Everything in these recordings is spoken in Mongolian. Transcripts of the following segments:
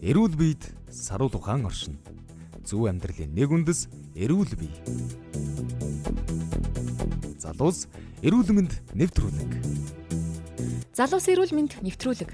Эрүүл биед саруул ухаан оршино. Зөв амьдралын нэг үндэс эрүүл бие. Залуус эрүүл мэнд нэвтрүүлэг. Залуус эрүүл мэнд нэвтрүүлэг.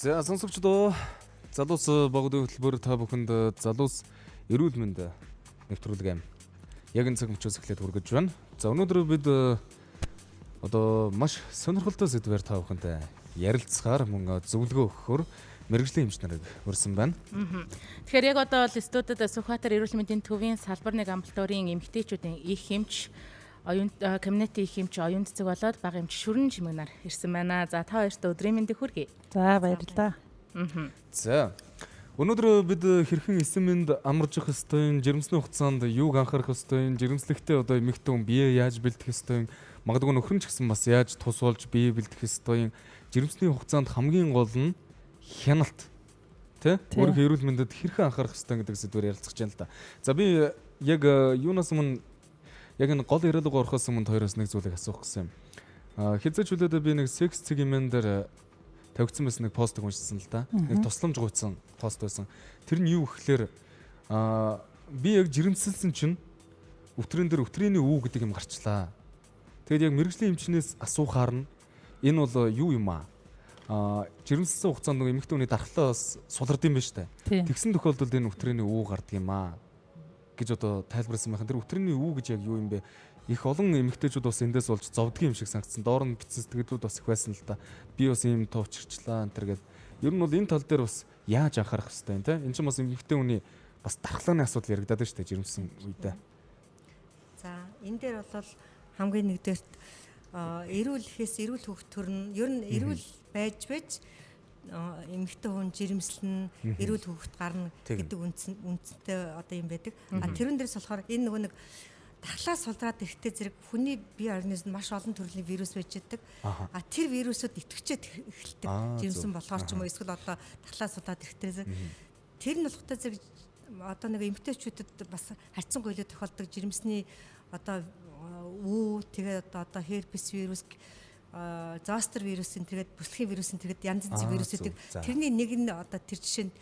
За сонсогчдоо, залуус богдын хөтөлбөр та бүхэнд залуус эрүүл мэнд нэвтрүүлэг юм. Яг энэ цаг мөчөөс эхлээд хүргэж байна. За өнөөдөр бид одоо маш сонирхолтой сэдвээр та бүхэнтэй ярилцахаар мөн зөвлөгөө өгөхөөр мэргэжлийн эмч нарыг өрсөн байна. Тэгэхээр яг одоо бол студид Сүхбаатар эрүүл мэндийн төвийн салбар нэг амбулаторийн эмэгтэйчүүдийн их эмч, оюун кабинетийн их эмч, оюун цэцэг болоод бага эмч шүрэн чимэгнар ирсэн байна. За та хоёрт өдрийн мэндийг хүргэе. За баярлалаа. За өнөөдөр бид хэрхэн эсэн мэнд амаржих ёстой, жирэмсний хугацаанд юуг анхаарах ёстой, жирэмслэхдээ одоо эмэгтэй хүн бие яаж бэлдэх ёстой, магадгүй нөхөр нь ч гэсэн бас яаж тус болж бие бэлдэх ёстой, жирэмсний хугацаанд хамгийн гол нь хяналт, тэ? Өөрийнхөө эрүүл мэндэд хэрхэн анхаарах ёстой гэдэг сэдвээр ярилцах гэж байна л да. За би яг юунаас өмнө яг энэ гол яриалга орохоос өмнө хоёроос нэг зүйлийг асуух гэсэн юм. Хизээч хүлээдээ би нэг секс цэг юм дээр тавигдсан байсан нэг постыг уншсан л да. Нэг тусламж гуйцсан пост байсан. Тэр нь юу гэхлээр би яг жирэмсэлсэн чинь өтрийн дээр өтрийн үү гэдэг юм гарчлаа. Тэгээд яг мэргэжлийн эмчнээс асуухаар нь энэ бол юу юм аа? Жирэмсэлсэн хугацаанд нэг эмэгтэй хүний дархлаа бас сулард юм байна штэ. Тэгсэн тохиолдолд энэ өтрийн үү гардаг юм аа гэж одоо тайлбарласан байх. Тэр өтрийн үү гэж яг юу юм бэ? Их олон эмэгтэйчүүд бас эндээс болж зовдөг юм шиг санагдсан. Доор нь бичсэн сэтгэлүүд бас их байсан л да. Би бас ийм товчирчлаа энэ төр гэд. Ер нь бол энэ тал дээр бас яаж анхаарах хэвтэй юм те? Энд чинь бас эмэгтэй хүний бас дархлааны асуудал яригадаад байна шүү дээ жирэмсэн үедээ. За энэ дээр бол хамгийн нэгдүгээрт эрүүл гэхээс эрүүл хүүхд төрнө. Ер нь эрүүл байж байж эмэгтэй хүн жирэмслэн эрүүл хүүхэд гарна гэдэг үндсэнтэй одоо юм байдаг. А тэрэн дээрс болохоор энэ нөгөө нэг дархлаа сулраад ирэхдээ зэрэг хүний бие организмд маш олон төрлийн вирус байж байдаг. А тэр вирусууд идэвхжээд эхэлдэг. Жирэмсэн болохоор ч юм уу эсвэл одоо дархлаа сулраад ирэхдээ тэр нь болохтой зэрэг одоо нэг эмэгтэйчүүдэд бас харьцангуй илүү тохиолдог жирэмсний одоо үү тэгээд одоо херпес вирус, зостер вирусын тэгээд бүслэхийн вирусын тэгээд янз янзын вирус байдаг. Тэрний нэг нь одоо тэр жишээнд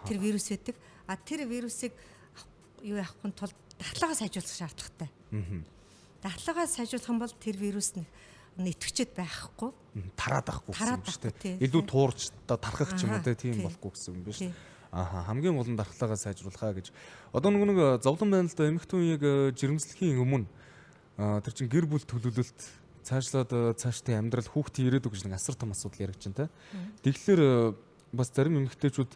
тэр вирус байдаг. А тэр вирусыг юу яахгүй тулд дархлаагаа сайжруулах шаардлагатай. Дархлаагаа сайжруулах юм бол тэр вирус нь идэвхжээд байхгүй. Тараад байхгүй гэсэн юм шүү дээ. Илүү туурч тархах ч юм уу тийм болохгүй гэсэн юм биш. Аха, хамгийн гол нь дархлаагаа сайжруулахаа гэж. Одоо нэг зовлон байна л да. Эмэгтэй хүн яг жирэмслэхийн өмнө тэр чинь гэр бүл төлөвлөлт цаашлаад цаашдын амьдрал хүүхдийн ирээдүй гэж нэг асар том асуудал яригдж байна те. Тэгэхээр бас зарим эмэгтэйчүүд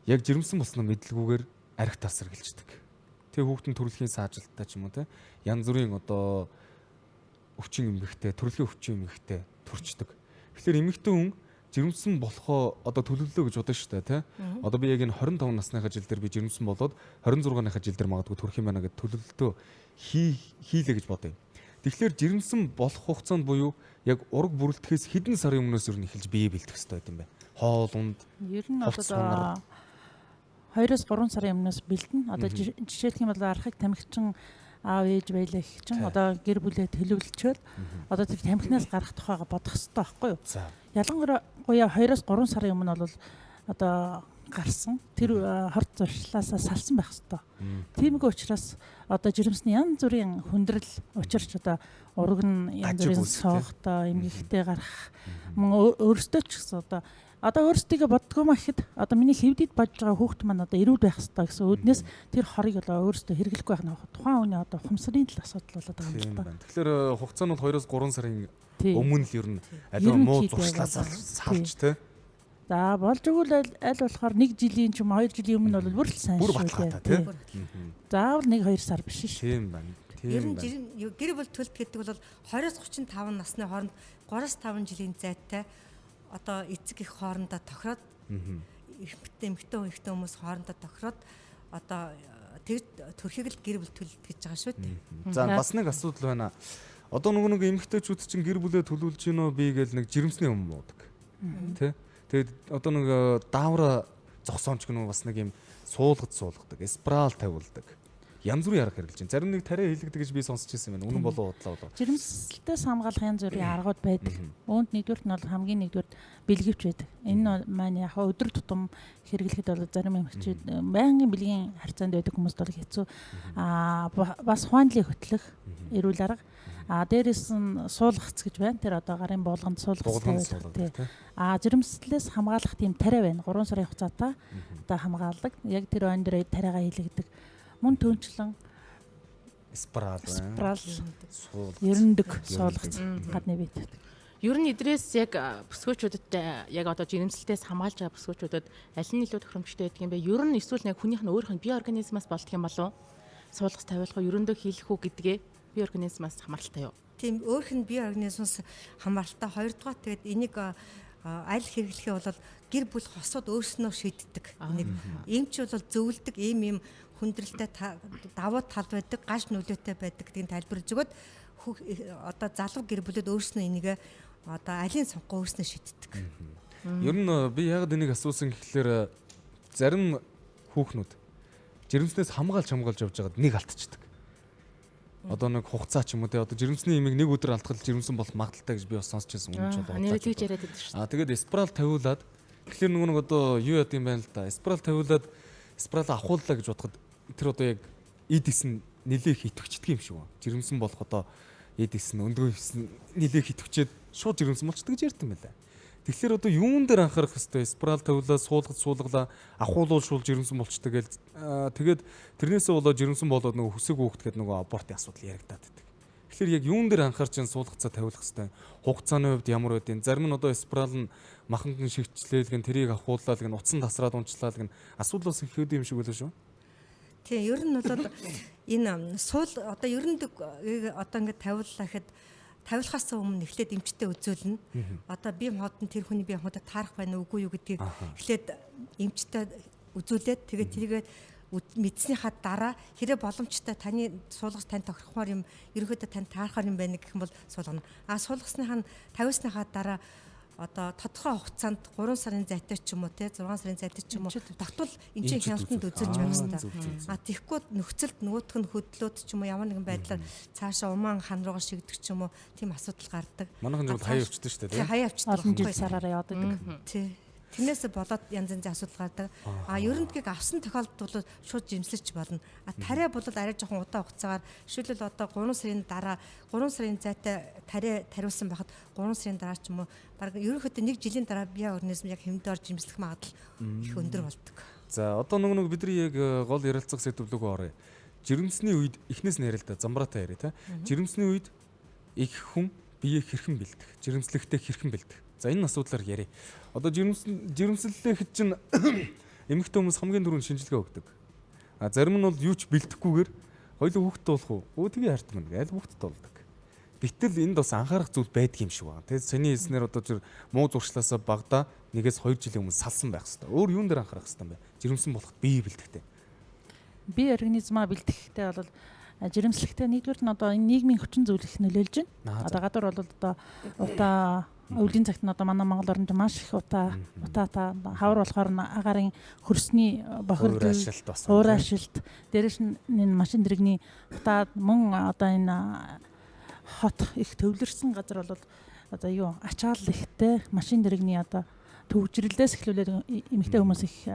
яг жирэмсэн болсноо мэдлгүүгээр арх тас сэргэлждэг. Тэгээ хүүхдийн төрөлхийн саажилттай ч юм уу те. Янз бүрийн одоо өвчин эмэгтэй, төрөлхийн өвчин эмэгтэй төрчдөг. Тэгэхээр эмэгтэй хүн жирэмсэн болохоо одоо төлөвлөлөө гэж бодно шүү дээ те. Одоо би яг энэ 25 насныхаа жил дээр би жирэмсэн болоод 26-ныхаа жил дээр магадгүй төрөх юм байна гэд төлөвлөлтөө хийлээ гэж бодъё. Тэгэхээр жирэмсэн болох хугацаанд буюу яг ураг бүрэлдэхээс хэдэн сарын өмнөөс ер нь эхэлж бие бэлдэх хэрэгтэй байт юм бэ? Хоол унд. Ер нь одоо 2-3 сарын өмнөөс бэлдэнэ. Одоо жишээлх юм бол архаг тамхичин аав ээж байлаа гэх чинь одоо гэр бүлээ төлөвлөчөөл одоо тэр тамхинаас гарах тухайга бодох хэрэгтэй байхгүй юу? Ялангуяа 2-3 сарын өмнө бол одоо гарсан тэр хорт зуршлаасаа салсан байх хэрэгтэй. Тиймгүй учраас одоо жирэмсний янз бүрийн хүндрэл учирч одоо ураг нь янз бүрийн соохтой, эмгэгтэй гарах мөн өөрөөсөө ч гэсэн одоо Одоо өөрсдийгөө боддгоо маа гэхэд одоо миний хэвдэд бодж байгаа хүүхд маань одоо эрүүл байх ёстой гэсэн үүднээс тэр хорыг одоо өөрсдөө хэрэглэхгүй байх нь тухайн хүний одоо ухамсарын тал асуудал болоод байгаа юм л да. Тэгэхээр хугацаа нь бол 2-3 сарын өмнө л ер нь аливаа муу зуршлаас салж тий. За болж өгвөл аль болохоор 1 жилийн ч юм 2 жилийн өмнө бол бүр л сайн шүү дээ. Тий. Заавал 1-2 сар биш шүү. Тийм байна. Ер нь гэр бүл төлөлт гэдэг бол 20-35 насны хооронд 3-5 жилийн зайтай одоо эцэг их хоорондоо тохироод эмэгтэй эмэгтэй хүмүүс хоорондоо тохироод одоо тэр төрхийг л гэр бүл төлөлт гэж байгаа шүү дээ. За бас нэг асуудал байна. Одоо нөгөө нэг эмэгтэйчүүд чинь гэр бүлээ төлөвлөж гинөө би гээл нэг жирэмсний өмнө буудаг. Тэ? Тэгээд одоо нэг даавра зогсоонч гэнэ бас нэг юм суулгад суулгадаг, спираль тавиулдаг. Янз бүрийн арга хэрэглэж байна. Зарим нэг тариа хийлгдэг гэж би сонсч ирсэн юм байна. Үнэн болов уу бодлоо. Жирэмслэлтээс хамгаалах янз бүрийн аргууд байдаг. Үүнд нэгдүгüрт нь бол хамгийн нэгдүгüрт бэлгэвч байдаг. Энэ маань яг өдөр тутам хэрэглэхэд бол зарим эмэгчүүд байнгын бэлгийн харьцаанд байдаг хүмүүст бол хэцүү. Аа бас хуанлыг хөтлөх эрүүл арга. А дээрэс нь суулгац гэж байна. Тэр одоо гарын буулганд суулгац тавиулах. А жирэмслэлээс хамгаалах тийм тариа байна. 3 сарын хугацаатай одоо хамгаалдаг. Яг тэр ойн дээр тариагаа хийлэгдэг. Мөн түнчлэн спираль суулгац, ерөндөг суулгац гадны бит. Ер нь эдрээс яг бүсгүүчүүдэд яг одоо жирэмслэлтээс хамгаалж байгаа бүсгүүчүүдэд аль нь илүү тохиромжтой байдаг юм бэ? Ер нь эсвэл нэг хүнийх нь өөрийнх нь бие организмаас болдго юм болов уу? Суулгац тавиулах уу, ерөндөө хийлэх үү гэдгээ бие организмаас хамааралтай юу? Тийм, өөрийнх нь бие организмаас хамааралтай. Хоёрдугаар тэгээд энийг аль хэрэглэхээ бол гэр бүл хосууд өөрснөө шийддэг. Энийг эмч бол зөвлөдөг, ийм ийм хүндрэлтэй давуу тал байдаг, гаж нөлөөтэй байдаг гэдгийг тайлбарлаж өгөөд одоо залуу гэр бүлүүд өөрснөө энийг одоо алийн сонгоо өөрснөө шийддэг. Ер нь би яг энийг асуусан гэхлээр зарим хүүхнүүд жирэмснээс хамгаалж явж байгаад нэг алдчихдаг. Одоо нэг хугацаа ч юм уу те одоо жирэмсний имийг нэг өдөр алдахад жирэмсэн болох магадaltaй гэж би бас сонсч байсан. Үнэн ч болоо. Нэрэлж яриад байдаг шүү дээ. Аа тэгээд спираль тавиулаад тэгэхээр нөгөө нэг одоо юу яд юм байна л да. Спираль тавиулаад спираль авахууллаа гэж бодоход тэр одоо яг эд исэн нэлээх итгэвчдэг юм шиг байна. Жирэмсэн болох одоо эд исэн өндгөө исэн нэлээх итгэвчээд шууд жирэмсэн болчдөг гэж ярьд юм байна. Тэгэхээр одоо юун дээр анхаарах хэвтэй? Спираль тавиулаа, суулгад суулгалаа, авахуулуул шууд жирэмсэн болчдөг гээл тэгээд тэрнээсээ болоод жирэмсэн болоод нөгөө хүсээгүй хүүхэд гээд нөгөө абортын асуудал яригадаад байдаг. Тэгэхээр яг юун дээр анхаарч ин суулгацаа тавиулах хэвтэй? Хугацааны хувьд ямар байдیں۔ Зарим нь одоо спираль нь маханд нь шигчлээл гэн тэрийг авахууллаа гэн утсан тасраад унчлаа гэн асуудал бас их хэд юм шиг байлаа шүү. Тийм, ер нь бол энэ суул одоо ерөндөг одоо ингээд тавиуллаа гэхэд тавиулахаас өмнө эхлээд эмчтэй үзүүлнэ. Одоо бие махбод нь тэр хүний бие махбодод таарах байна уугүй юу гэдгийг эхлээд эмчтэй үзүүлээд тэгээд тэрийгээ мэдснийхаа дараа хэрэг боломжтой таны суулгах тань тохирохмоор юм ерөнхийдөө тань таарахаар юм байна гэх юм бол суулгана. А суулгасныхаа нь тавиусныхаа дараа одоо тодорхой хугацаанд 3 сарын зайтай ч юм уу те 6 сарын зайтай ч юм уу тогтвол эмчийн хяналтанд үзүүлж байх хэрэгтэй. А тэгэхгүй нөхцөлд нөгөөх нь хөдлөөд ч юм уу ямар нэгэн байдлаар цаашаа умаан хан руугаа шигдэх ч юм уу тийм асуудал гардаг. Манайхан бол хаяа өвчтөн шүү дээ. Тий, хаяа өвчтөн. Олон жил сараараа яваад байдаг. Тий. Тэрнээс болоод янз янзын асуудал гардаг. А ерөндөгийг авсан тохиолдолд бол шууд жимслэж болно. А тариа бол арай жоохон удаан хугацаагаар жишээлбэл одоо 3 сарын дараа 3 сарын зайтай тариа тариулсан байхад 3 сарын дараа ч юм уу баг ерөнхийдөө 1 жилийн дараа бие организм яг хэмдэ орж жимслэх магадлал их өндөр болдог. За одоо нөгөө бидний яг гол ярилцах сэдвлүүгөө оръё. Жирэмсний үед эхнээс нь яриа л да замбраатай яриа те. Жирэмсний үед их хүн бие хэрхэн бэлдэх, жирэмслэхдээ хэрхэн бэлдэх. За энэ асуудлаар яриа. Одоо жирэмслэлэхэд чинь эмэгтэй хүмүүс хамгийн түрүүнд шинжилгээ өгдөг. А зарим нь бол юу ч бэлдэхгүйгээр хоёул хүүхдтэй болох уу? Өө тэгээ хайрт мэн аль хүүхдтэй болдог. Гэтэл энд бас анхаарах зүйл байдаг юм шиг байна. Тэгээд саний хэлснээр одоо тэр муу зуршлаасаа багадаа 1-2 жилийн өмнө салсан байх хэвээр. Өөр юун дээр анхаарах хэвээр юм бэ? Жирэмсэн болоход бие бэлдэхтэй. Бие организмаа бэлдэхтэй бол жирэмслэхтэй нэгдүгээр нь одоо энэ нийгмийн хүчин зүйл их нөлөөлж байна. Одоо гадуур бол одоо утаа өвлийн цагт нь одоо манай Монгол оронд маш их утаа хавар болохоор агаарын хөрсний бохирдол, хуурайшилт, дээрэс нь энэ машин дэрэгний утаа мөн одоо энэ хот их төвлөрсөн газар бол одоо юу ачаал ихтэй машин дэрэгний одоо төвжирлээс эхлүүлээд эмэгтэй хүмүүс их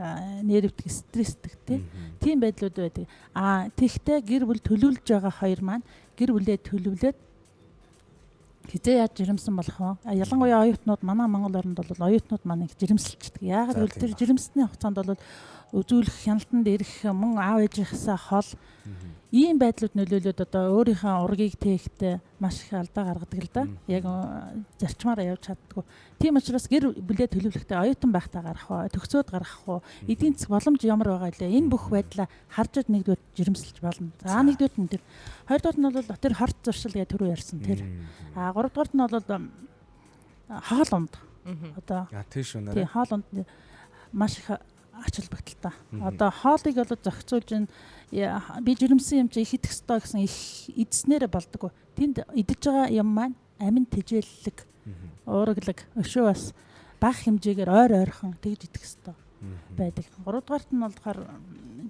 нервдэг, стрессдэг тийм байдлууд байдаг. А тэгтээ гэр бүл төлөвлөж байгаа хоёр маань гэр бүлээ төлөвлөөд Хизээ яаж жирэмсэн болох вэ? Ялангуяа оюутнууд манай Монгол оронд бол оюутнууд маань их жирэмсэлчдэг. Яагаад гэвэл тэр жирэмсний хугацаанд бол үзүүлэх хяналтанд ирэх мөн аав ээжийнхээсээ хол ийм байдлууд нөлөөлөд одоо өөрийнхөө ургийг тээхдээ маш их алдаа гаргадаг л да. Яг зарчмаараа явж чаддгүй. Тийм учраас гэр бүлээ төлөвлөхтэй оюутан байхдаа гарах уу, төгсөөд гарах уу, эдийн засаг боломж ямар байгаа лээ. Энэ бүх байдлаа харж нэгдүгээр жирэмсэлж болно. За нэгдүгээр нь тэр. Хоёрдугаар нь бол тэр хорт зуршил гэж түрүү ярьсан тэр. А гуравдугаарт нь бол хоол унд. Одоо тийш үнэ. Тийм хоол унд маш их ач холбогдолтой. Одоо хоолыг бол зохицуулж ин би жирэмсэн юм чи их идэх ёстой гэсэн их идснээрээ болдгоо. Тэнд идэж байгаа юм маань амин тэжээллэг, уураглаг, өшөө бас бага хэмжээгээр ойр ойрхон тэгж идэх ёстой байдаг. Гуравдугаарт нь болохоор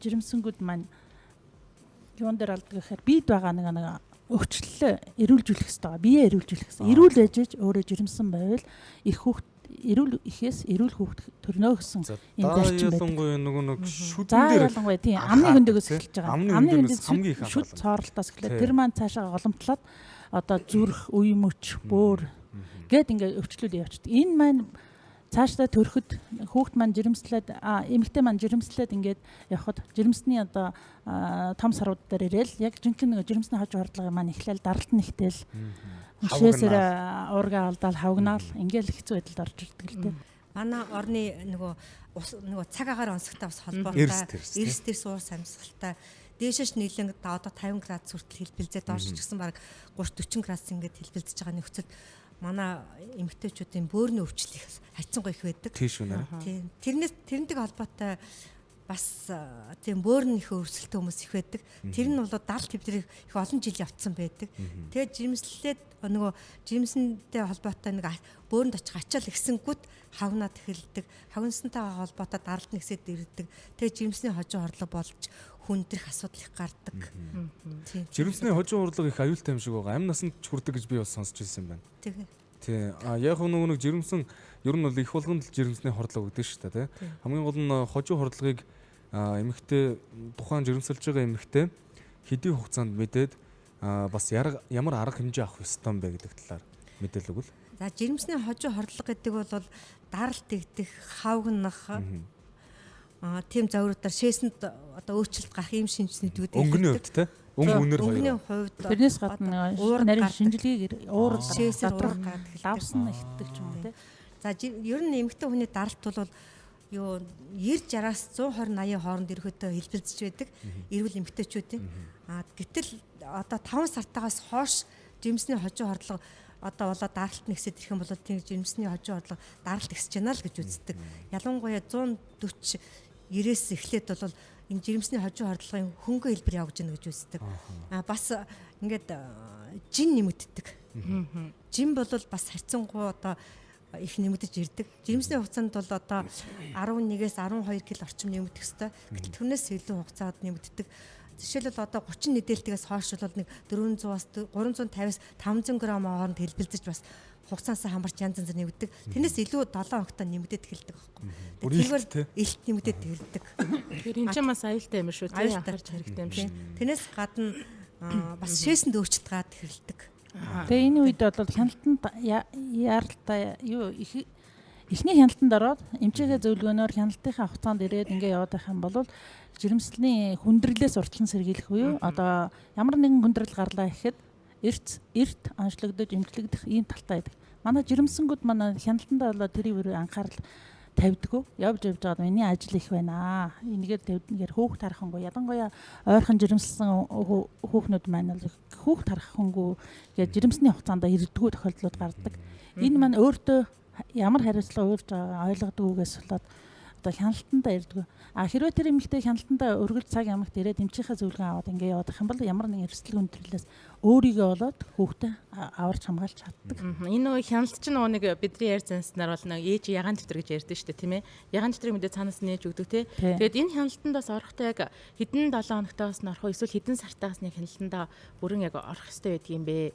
жирэмсэнгүүд маань юун дээр алдаг гэхээр бид байгаа нэг өвчлөлөө эрүүлжүүлэх ёстой. Биеэ эрүүлжүүлэх ёстой. Эрүүл байж өөрөө жирэмсэн байвал их хүүхд эрүүл ихээс эрүүл хүүхд төрнөө гэсэн юм зарчим байдаг. Ялангуяа нөгөө нэг шүдэн дээр ялангуяа тийм амны хөндөгөөс эхэлж байгаа. Амны хөндөөс хамгийн их шүд цооролтоос эхлээд тэр маань цаашаа голомтлоод одоо зүрх, үе мөч, бөөр гэд ингээд өвчлөл явчихдаг. Энэ маань цаашдаа төрөхөд хүүхд маань жирэмслээд эмэгтэй маань жирэмслээд ингээд явхад жирэмсний одоо том сарууд дээр ирээл яг жинхэнэ нэг жирэмсний хож хордлого маань эхлээл даралт нь ихтэл шээсээр уурга алдаал хавгнаал ингээл хэцүү байдалд орж ирдэг л дээ. Манай орны нөгөө цаг агаар онцгойтой бас холбоотой эрс тэрс уус амьсгалтай дээшээш нийлэн одоо 50 градус хүртэл хэлбэлзээ доош ч гэсэн бараг 30 40 градус ингээд хэлбэлзэж байгаа нөхцөлд манай эмэгтэйчүүдийн бөөрийн өвчлөл их хайцсангүй их байдаг. Тийш үнэ. Тийм. Тэрнтэй холбоотой бас тийм бөөр нь их өвсөлттэй хүмүүс их байдаг. Тэр нь бол 70 төвдрийг их олон жил явцсан байдаг. Тэгээд жирэмслээд нөгөө жирэмсэнтэй холбоотой нэг бөөрөнд очих ачаал ихсэнгүүт хавнаад эхэлдэг. Хавнсантайгаа холбоотой даралт нэгсэд ирдэг. Тэгээд жирэмсний хожим хорлого болж хүндрэх асуудал их гардаг. Тийм. Жирэмсний хожим хурлага их аюултай юм шиг байгаа. Амь насанд ч хүрдэг гэж би бас сонсч ирсэн юм байна. Тийм. Тийм. А яг нөгөө нэг жирэмсэн ер нь бол их болгонд л жирэмсний хорлого гэдэг шүү дээ, тийм. Хамгийн гол нь хожим хордлогыг эмэгтэй тухайн жирэмсэлж байгаа эмэгтэй хэдийн хугацаанд мэдээд бас ямар арга хэмжээ авах ёстой юм бэ гэдэг талаар мэдээлэл өгвөл. За жирэмсний хожим хорлого гэдэг бол даралт игдэх, хавгнах тийм загваруудаар шээсэнд одоо өөрчлөлт гарах ийм шинжнүүдүүд өнгөний хувьд те өнгө үнэр хоёр хувьд тэрнээс гадна нарийн шинжилгээг уур шээсээр уур гардаг лавсан ихдэг ч юм уу те. За ер нь эмэгтэй хүний даралт бол юу 90 60-аас 120 80 хооронд ерөөхдөө хэлбэлзэж байдаг эрүүл эмэгтэйчүүдийн. Гэтэл одоо 5 сартаагаас хойш жирэмсний хожим хорлого одоо болоо даралт нэгсэд ирэх юм бол тийм жирэмсний хожим хорлого даралт ихсэж байна л гэж үздэг. Ялангуяа 140 90-ээс эхлээд бол энэ жирэмсний хожим хордлогын хөнгөн хэлбэр явж гэнэ гэж үздэг. Бас ингээд жин нэмэгддэг. Жин бол бас харьцангуй одоо их нэмэгдэж ирдэг. Жирэмсний хугацаанд бол одоо 11-ээс 12 кг орчим нэмэгдэх ёстой. Гэтэл тэрнээс илүү хугацаад нэмэгддэг. Жишээлбэл одоо 30 нийлэлтээс хойш бол нэг 400-аас 350-аас 500 г хооронд хэлбэлзэж бас хугацаасаа хамарч янз янзаар нэмэгддэг. Тэрнээс илүү 7 хоногтой нэмэгдээд эхэлдэг байхгүй. Тэгэхээр илт нэмэгдээд эхэлдэг. Тэгэхээр энэ ч бас аюултай юм шүү тий, анхаарч хэрэгтэй юм шиг. Тэрнээс гадна бас шээсэнд өөрчлөлт гараад эхэлдэг. Тэгээ энэ үед бол хяналтанд яаралтай юу эхний хяналтанд ороод эмчээгээ зөвлөгөөнөөр хяналтынхаа хугацаанд ирээд ингээ яваад байх юм бол жирэмслэний хүндрэлээс урьдчилан сэргийлэх буюу одоо ямар нэгэн хүндрэл гарлаа гэхэд эрт онцлогдож эмчлэгдэх ийм талтай байдаг. Манай жирэмсэнгүүд манай хяналтандаа болоо тэрийг бүр анхаарал тавьдаггүй. Явж явж байгаа миний ажил их байна. Энийгээр тавьднагээр хөөх тарахангүй. Ялангуяа ойрхон жирэмслсэн хөөхнүүд маань бол хөөх тарахангүй гэж жирэмсний хугацаанд ирдэггүй тохиолдлууд гардаг. Энэ маань өөртөө ямар хариуцлага өөрж байгаа ойлгодоггүйгээс болоод одоо хяналтандаа ирдэг. А хэрвээ тэр эмэгтэй хяналтандаа өргөл цаг ямагт ирээд эмчийнхээ зөвлөгөө аваад ингээ явах юм бол ямар нэгэн эрсдэл хүндрэлээс өөрийгөө болоод хүүхдээ аварч хамгаалж чаддаг. Энэ нөгөө хяналт чинь нөгөө нэг бидний ярьж занснаар бол нэг ээж ягаан дэвтэр гэж ярьдэн шүү дээ, тийм ээ. Ягаан дэвтрийг мэдээ цаанаас нээж өгдөг тий. Тэгээд энэ хяналтанд бас орохдоо яг хэдэн 7 хоногтоос нь орох уу эсвэл хэдэн сартаагаас нэг хяналтандаа бүрэн яг орох ёстой байдаг юм бэ?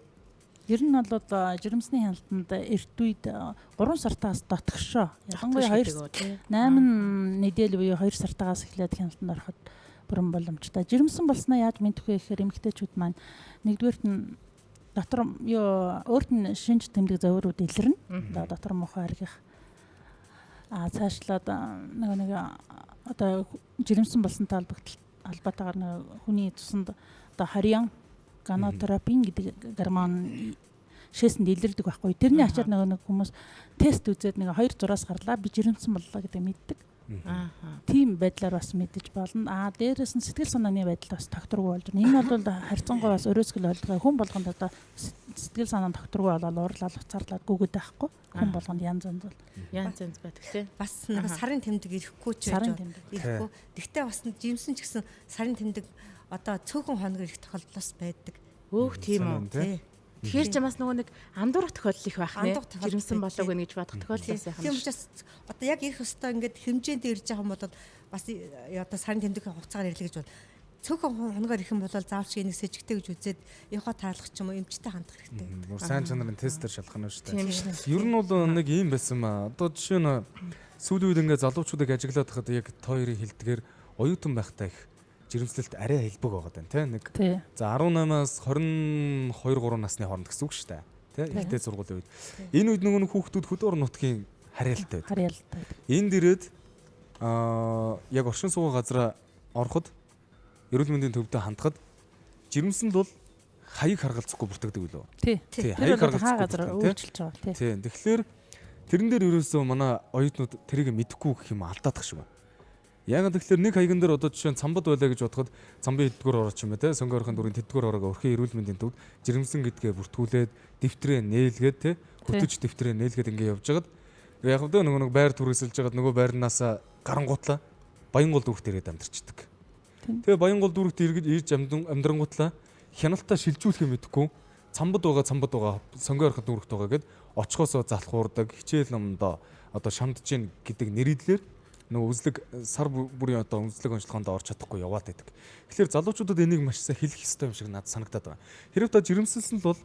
Ер нь бол жирэмсний хяналтанд эрт үед 3 сартаас дотгошоо. Ялангуяа 2 8 нэдэл буюу 2 сартаагаас эхлээд хяналтанд ороход бүрэн боломжтой. Жирэмсэн болсноо яаж мэдэх вэ гэхээр эмэгтэйчүүд маань нэгдүгээрт нь Дотор юу өөрт нь шинж тэмдэг зовирууд илэрнэ. Одоо дотор муухай аргих. Цаашлаад нөгөө нэг одоо жирэмсэн болсонтой холбоотойгоор нэг хүний цуснд одоо хорьон гонотропин гэдэг гормон шээсэнд илэрдэг байхгүй. Тэрний ачаар нөгөө нэг хүмүүс тест үзээд нэг 2-6-аас гарлаа би жирэмсэн боллоо гэдэг мэддэг. Тийм байдлаар бас мэдэж болно. Дээрээс нь сэтгэл санааны байдал бас тогтворгүй болж байна. Энэ бол харьцангуй бас өрөөсгөл ойлгоо. Хүн болгонд одоо сэтгэл санаа тогтворгүй болоод уурлал, уцаарлаад гүгэд байхгүй. Хүн болгонд янз янз бол. Янз янз байдаг тий. Бас нэг сарын тэмдэг ирэхгүй ч байж ирэхгүй. Тэгтээ бас жимсэн ч гэсэн сарын тэмдэг одоо цөөхөн хоног ирэх тохиолдол бас байдаг. Өөх тийм үү. Тий. Тэгэхээр ч бас нөгөө нэг андуурах тохиолдол их байх нэ. Жирэмсэн болоог вэ гэж бодох тохиолдол бас байх юм. Тийм учраас одоо яг ирэх ёстой ингээд хэмжээнд ирж байгаа юм бол бас одоо сарын тэмдэг хугацаагаар ирлээ гэж бол цөөхөн хоногоор ирэх юм бол заавч энийг сэжигтэй гэж үзээд явхаа таалах ч юм уу эмчтэй хандах хэрэгтэй. Бүр сайн чанарын тестээр шалгах нь шүү дээ. Ер нь бол нэг юм байсан маа. Одоо жишээ нь сүүлийн үед ингээд залуучуудыг ажиглаад хахад яг та хоёрын хэлдгээр оюутан байхдаа их жирэмслэлт арай хэлбэг байгаа даа тий нэг. За 18-аас 22 3 насны хооронд гэсэн үг шүү дээ. Тий ихтэй сургуулийн үед. Энэ үед нөгөө хүүхдүүд хөдөө орон нутгийн харьяалтай байдаг. Энд ирээд яг оршин суугаа газараа ороход эрүүл мэндийн төвдөө хандхад жирэмсэн бол хаяг харгалзахгүй бүртгэдэг үлээ. Тий. Хаяг харгалзахгүй газар өөрчилж байгаа тий. Тий. Тэгэхээр тэрэн дээр ерөөсөө манай оюутнууд тэрийг мэдэхгүй гэх юм алдаадах шиг байна. Яагаад тэгэхээр нэг хаяган дээр одоо жишээ нь цамбад байлаа гэж бодоход цамбын хэддүгээр ороо ч юм бэ те сөнгө орохын дүрийн тэддүгээр ороогоо өрхийн эрүүл мэндийн төвд жирэмсэн гэдгээ бүртгүүлээд дэвтрээ нээлгээд те хөтөч дэвтрээ нээлгээд ингээ явж хагаад яг вэ нөгөө нэг байр түрээсэлж хагаад нөгөө байрнаасаа гарангуутлаа Баянгол дүүрэгт ирээд амьдарчдаг. Тэгээ Баянгол дүүрэгт ирж амьдрангуутлаа хяналтаа шилжүүлэх юм мэдэхгүй цамбад байгаа сөнгө орохын дүүрэгт байгаа гэд очихосоо залхуурдаг хичээл номдоо одоо шамдж гин гэдэг нэрийдлэр нөгөө үзлэг сар бүрийн одоо үзлэг онцлогоонд орж чадахгүй яваад байдаг. Тэгэхээр залуучуудад энийг маш сайн хэлэх ёстой юм шиг надад санагдаад байгаа. Хэрв та жирэмсэлсэн л бол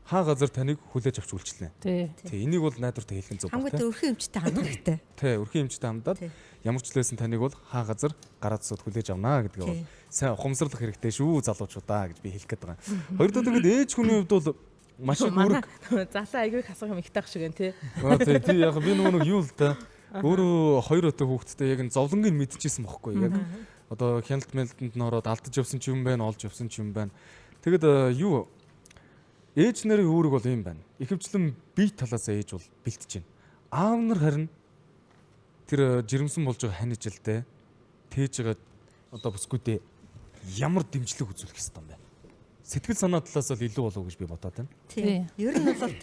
хаа газар таныг хүлээж авч үйлчлэнэ. Тий. Энийг бол найдвартай хэлэх нь зөв байна. Хамгийн өрхийн эмчтэй хандах хэрэгтэй. Тий, өрхийн эмчтэй хандаад ямар ч лээсэн таныг бол хаа газар гараад сууд хүлээж авнаа гэдгээ бол сайн ухамсарлах хэрэгтэй шүү залуучуудаа гэж би хэлэх гээд байгаа. Хоёр дахь тэгэд ээж хүний хувьд бол маш их үүрэг залуу айгүй хасах юм их таах шиг байна тий. Тий, яг би нөгөө нэг юу л да өөрөө хоёр өтө хүүхэдтэй яг энэ зовлонгийг мэдчихсэн бохгүй яг одоо хяналт мэлтэнд нь ороод алдаж явсан ч юм байна, олж явсан ч юм байна. Тэгэд юу ээж нарын үүрэг бол юм байна. Ихэвчлэн бие талаас ээж бол бэлтэж байна. Аав нар харин тэр жирэмсэн болж байгаа хань ижилдээ тээж байгаа одоо бүсгүйдээ ямар дэмжлэг үзүүлэх ёстой юм бэ? Сэтгэл санаа талаас бол илүү болов гэж би бодоод байна. Тийм. Ер нь бол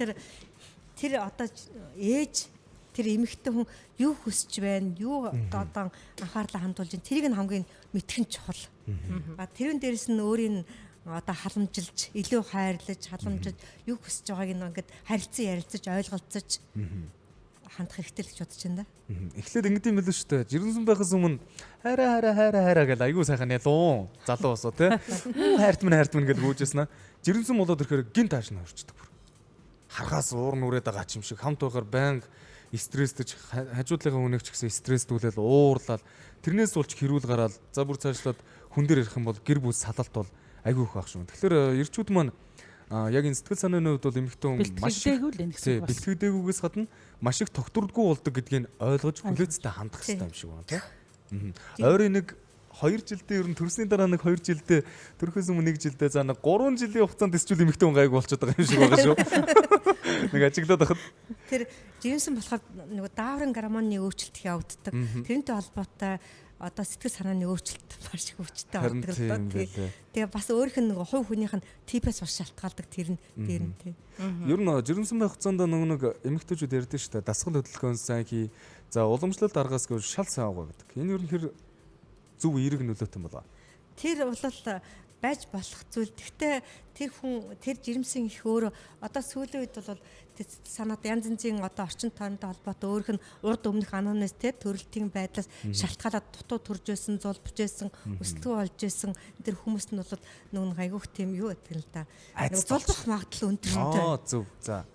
тэр одоо ээж тэр эмэгтэй хүн юу хүсэж байна, юу одоо анхаарлаа хандуулж байна, тэрийг нь хамгийн мэдэх нь чухал. А тэрэн дээрээс нь өөрийн одоо халамжилж, илүү хайрлаж, халамжилж юу хүсэж байгааг нь ингээд харилцан ярилцаж, ойлголцож хандах хэрэгтэй л гэж бодож байна да. Эхлээд ингэдэм байл шүү дээ. Жирэмсэн байхаас өмнө хайра хайра хайра хайра гэж айгүй сайхан ялуун. Залуу босоо тий. Хайрт минь гэж гүйжсэн аа. Жирэмсэн болоод ирэхээр гин тааш нь хорчдөг бүр. Харгаас уур нүрээд байгаа ч юм шиг хамт байгаар байнга стресстэж хажуудлынхаа хүнийг ч гэсэн стресстүүлэл уурлал тэрнээс болж хэрүүл гараал за бүр цаашлаад хүн дээр ирэх юм бол гэр бүл салалт бол айгүй их байх шүү. Тэгэхээр эрчүүд маань яг энэ сэтгэл санааны хувьд бол эмэгтэй хүн маш их бэлтгэдэггүйгээс гадна маш их тогтвордгүй болдог гэдгийг ойлгож хүлээцтэй хандах хэрэгтэй юм шиг байна тий. Ойрын нэг 2 жилдээ ер нь төрсний дараа нэг 2 жилдээ төрөхөөс өмнө 1 жилдээ за нэг 3 жилийн хугацаанд эсчүүл эмэгтэй хүн гайгүй болчиход байгаа юм шиг байгаа шүү. Нэг ажиглаад байхад тэр жирэмсэн болохоор нөгөө дааврын гормоны өөрчлөлт явагддаг. Тэрнтэй холбоотой одоо сэтгэл санааны өөрчлөлт маш их хүчтэй болдог л доо. Тэгээ бас өөрийнх нь нөгөө хувь хүнийх нь типээс бас шалтгаалдаг тэр нь дээр нь тий. Ер нь жирэмсэн байх хугацаанд нөгөө нэг эмэгтэйчүүд ярьдэн шүү дээ. Дасгал хөдөлгөөн сайн хий. За уламжлалт аргаас гэвэл шал сайн аваа гэдэг. Энэ ер нь хэр зөв эерэг нөлөөтэй болоо. Тэр бол байж болох зүйл. Гэхдээ тэр хүн тэр жирэмсэн их өөрөө одоо сүүлийн үед бол санаад янз янзын одоо орчин тойронтой холбоотой өөрөх нь урд өмнөх анамнез те төрөлтийн байдлаас шалтгаалаад дутуу төрж байсан, зулбж байсан, өсөлтгүй болж байсан тэр хүмүүст нь бол нүг айгүйх тийм юу гэдэг л да. Зулбах магадлал өндөртэй. Аа зөв. За.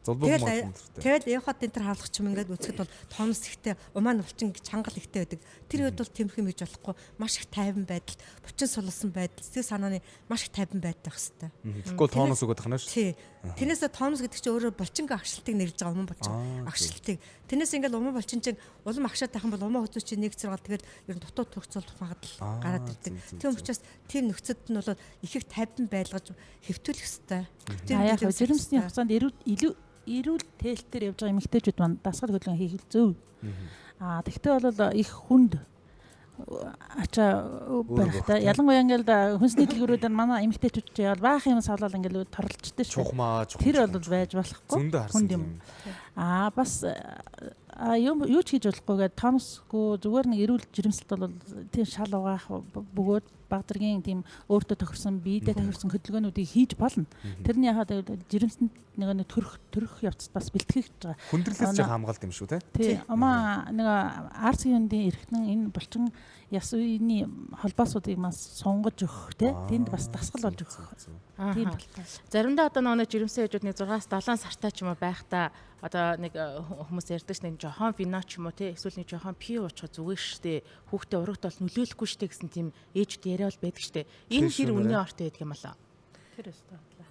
Золбоо магадлал өндөртэй. Тэгэл эхот энэ төр хавлах ч юм ингээд үзэхэд бол тонус ихтэй, умаа нь булчин чанgal ихтэй байдаг. Тэр үед бол тэмх юм хийж болохгүй. Маш их тайван байдал, булчин сулсан байдал, сэтгэл санааны маш их тайван байдал байх хэвээр. Тэгэхгүй тонус өгöd тахна шүү. Тий. Тэрнээсээ тонус гэдэг чинь өөрөө булчингийн агшилтыг нэрлэж байгаа, уман булчин агшилтыг. Тэрнээс ингээд уман булчин чинь улам агшаад байх юм бол уман хөзөө чинь нэг зэрэг тэгэл ер нь дутуу төрцөл магадлал гараад ирдэг. Тийм учраас тийм нөхцөлд нь бол их их тайван байлгаж хэвтүүлэх хэвээр. Тэр жирэмсний хугацаанд илүү эрүүл тээлтээр явж байгаа эмэгтэйчүүд маань дасгал хөдөлгөөн хийх зөв. Аа тэгтээ бол их хүнд ачаа барих та. Ялангуяа ингээл хүнсний дэлгүүрүүдээр манай эмэгтэйчүүд чи явал баах юм савлал ингээл торлцтой шүү. Чухмаа чухам. Тэр бол байж болохгүй. Хүнд юм. Аа бас юм юу ч хийж болохгүйгээд тоносгүй зүгээр нэг эрүүл жирэмслэлт бол тийм шал угаах бөгөөд баг зэргийн тийм өөртөө тохирсон биедээ тохирсон хөдөлгөөнүүдийг хийж болно. Тэрний яхаа жирэмсэнд нэг төрөх явцад бас бэлтгэх гэж байгаа. Хүндрэлээс жаахан хамгаалт юм шүү те. Тий. Амаа нэг арц юундын эргэтэн энэ булчин яс үеийн холбоосуудыг бас сунгаж өгөх те. Тэнд бас дасгал болж өгөх. Тийм талтай. Заримдаа одоо нөгөө жирэмсэн ээжүүд нэг 6-7 сартай ч юм уу байхдаа одоо нэг хүмүүс ярьдаг ш нэг жохон вино ч юм уу те эсвэл нэг жохон пиво уучих зүгээр штэ хүүхдээ урагт бол нөлөөлөхгүй штэ гэсэн тийм ээжүүд яриа бол байдаг штэ. Энэ хэр үнийн ортой байдаг юм болоо? Тэр өстой бодлоо.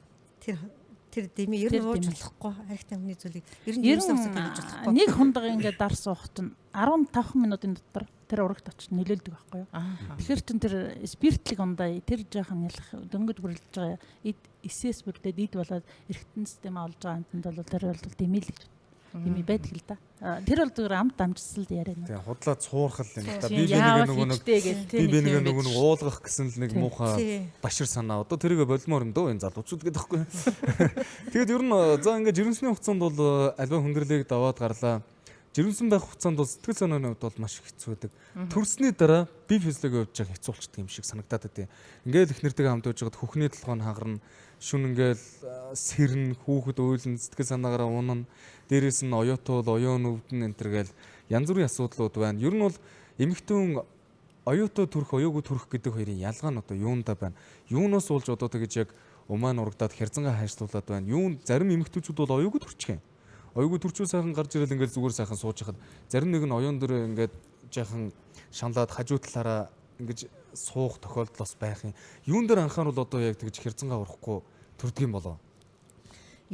Тэр дэмий ер нь ууж болохгүй. Арх тамхины зүйлийг ер нь жирэмсэн хугацаанд хийж болохгүй. Нэг хундаг ингээд дар суух чинь 15 минутын дотор тэр урагт очиж нөлөөлдөг байхгүй юу? Тэгэхээр чин тэр спиртлэг ундаа тэр жаахан ялах дөнгөж бүрлэж байгаа эд эсэс бүрдээд эд болоод эргэтэн систем олж байгаа амтанд бол тэр бол дэмий л гэж дэмий байдаг л да. Тэр бол зүгээр амт амжсал яриа. Тийм худлаа цуурхал юм л да. Би би нэг нөгөө нэг уулгах гэсэн л нэг муухай башир санаа. Одоо тэрийг болмоор юм дөө энэ залуучууд гэдэг байхгүй. Тэгээд ер нь за ингээд жирэмсний хугацаанд бол альва хүндрэлийг даваад гарлаа. Жирэмсэн байх хугацаанд бол сэтгэл санааны хувьд бол маш их хэцүү байдаг. Төрсний дараа бие физиологийн хувьд жаа хэцүү болчдөг юм шиг санагдаад байдیں۔ Ингээл их нэртэйгээ хамт байж байгаад хөхний толгой нь хагарна, шүн ингээл сэрнэ, хүүхэд уйлна, сэтгэл санаагаараа унана. Дээрээс нь оюутуул, оюун өвдөн энэ төр гээл янз бүрийн асуудлууд байна. Ер нь бол эмэгтэй хүн оюутуу төрөх, оюугүй төрөх гэдэг хоёрын ялгаа нь одоо юундаа байна? Юунаас болж одоо тэгэж яг умаа нурагдаад хэрзангаа хайрцуулаад байна? Юун зарим эмэгтэйчүүд бол оюугүй төрчих юм. Оюугүй төрчүү сайхан гарч ирэл ингээл зүгээр сайхан сууж хахад зарим нэг нь оюун дээр ингээд жаахан шаналаад хажуу талаараа ингэж суух тохиолдол бас байх юм. Юун дээр анхааруул одоо яг тэгж хэрзангаа урахгүй төрдөг юм болоо?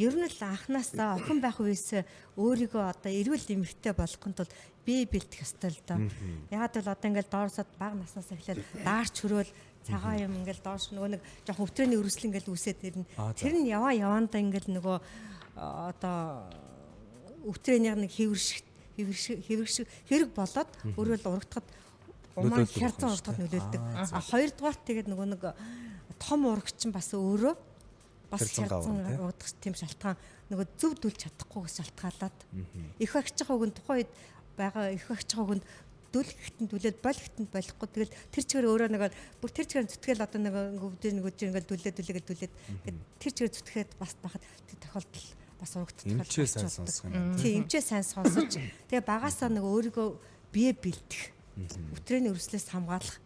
Ер нь л анханасаа охин байх үеэс өөрийгөө одоо эрүүл эмэгтэй болгохын тулд бие бэлтгэх ёстой л доо. Ягаад гэвэл одоо ингээл доорсод бага наснаас эхлээд даарч хөрөөл цагаан юм ингээл доош нөгөө нэг жоохон өвтрөөний өрсөл ингээл үүсээд ирнэ. Тэр нь яваа яваандаа ингээл нөгөө одоо өвтрөөний нэг хэвэр хэрэг болоод өөрөө л урагтахад умаа хярцан урагтахад нөлөөлдөг. А хоёрдугаар тэгээд нөгөө нэг том урагч нь бас өөрөө бас хярцан урагдах тийм шалтгаан нөгөө зөв дүлж чадахгүйгээс шалтгаалаад их багчийн үгэнд тухайн үед байгаа их багчийн үгэнд дүл гэхтэн дүлээд бол гэхтэн болохгүй тэгэл тэр чигээр өөрөө нөгөө бүр тэр чигээр зүтгэл одоо нөгөө өвдөө нөгөө чинь ингээл дүлээд дүлээд ингээд тэр чигээр зүтгэхэд бас бахад тэр тохиолдол бас урагдах эмчээ сайн сонсох юм. Тийм эмчээ сайн сонсож тэгээ багасаа нөгөө өөрийгөө бие бэлтгэх өтрөөний өрслөөс хамгаалах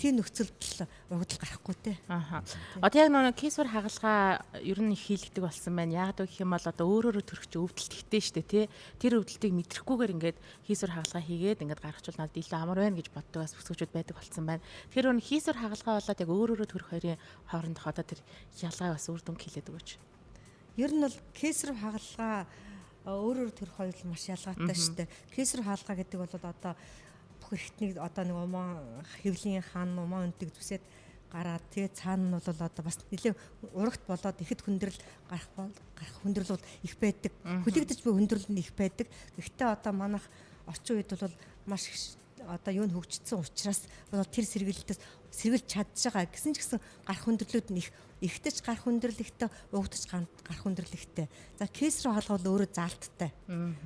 тийм нөхцөлд л урагдал гарахгүй те. Аха. Одоо яг нөгөө кейсвэр хагалгаа ер нь их хийлэгдэг болсон байна. Яг гэх юм бол одоо өөрөөрөө төрөх чи өвдөлт ихтэй штэ тий. Тэр өвдөлтийг мэдрэхгүйгээр ингээд хийсвэр хагалгаа хийгээд ингээд гаргachвал надад илүү амар байна гэж боддог бас бүсгүүчүүд байдаг болсон байна. Тэгэхээр өнө хийсвэр хагалгаа болоод яг өөрөөрөө төрөх хоёрын хоорондох одоо тэр ялгаа бас үр дүн хэлээд өгөөч. Ер нь бол кейсвэр хагалгаа өөрөөр төрөх хоёр маш ялгаатай штэ. Кейсвэр хагалгаа гэдэг бол одоо бүх эрхтнийг одоо нэг умаа хэвлийн хан умаа өнтөг зүсээд гараад тэгээ цаана нь бол одоо бас нэлээ урагт болоод ихэд хүндрэл гарах хүндрэл бол их байдаг. Хүлэгдэж буй хүндрэл нь их байдаг. Гэхдээ одоо манайх орчин үед бол маш их одоо юу н хөгжсөн учраас бол тэр сэргэлтээс сэргэлж чадж байгаа гэсэн ч гэсэн гарах хүндрэлүүд нь их ихтэй ч гарах хүндрэл ихтэй, угтаж гарах хүндрэл ихтэй. За кейс рүү хаалга бол өөрөө заалттай.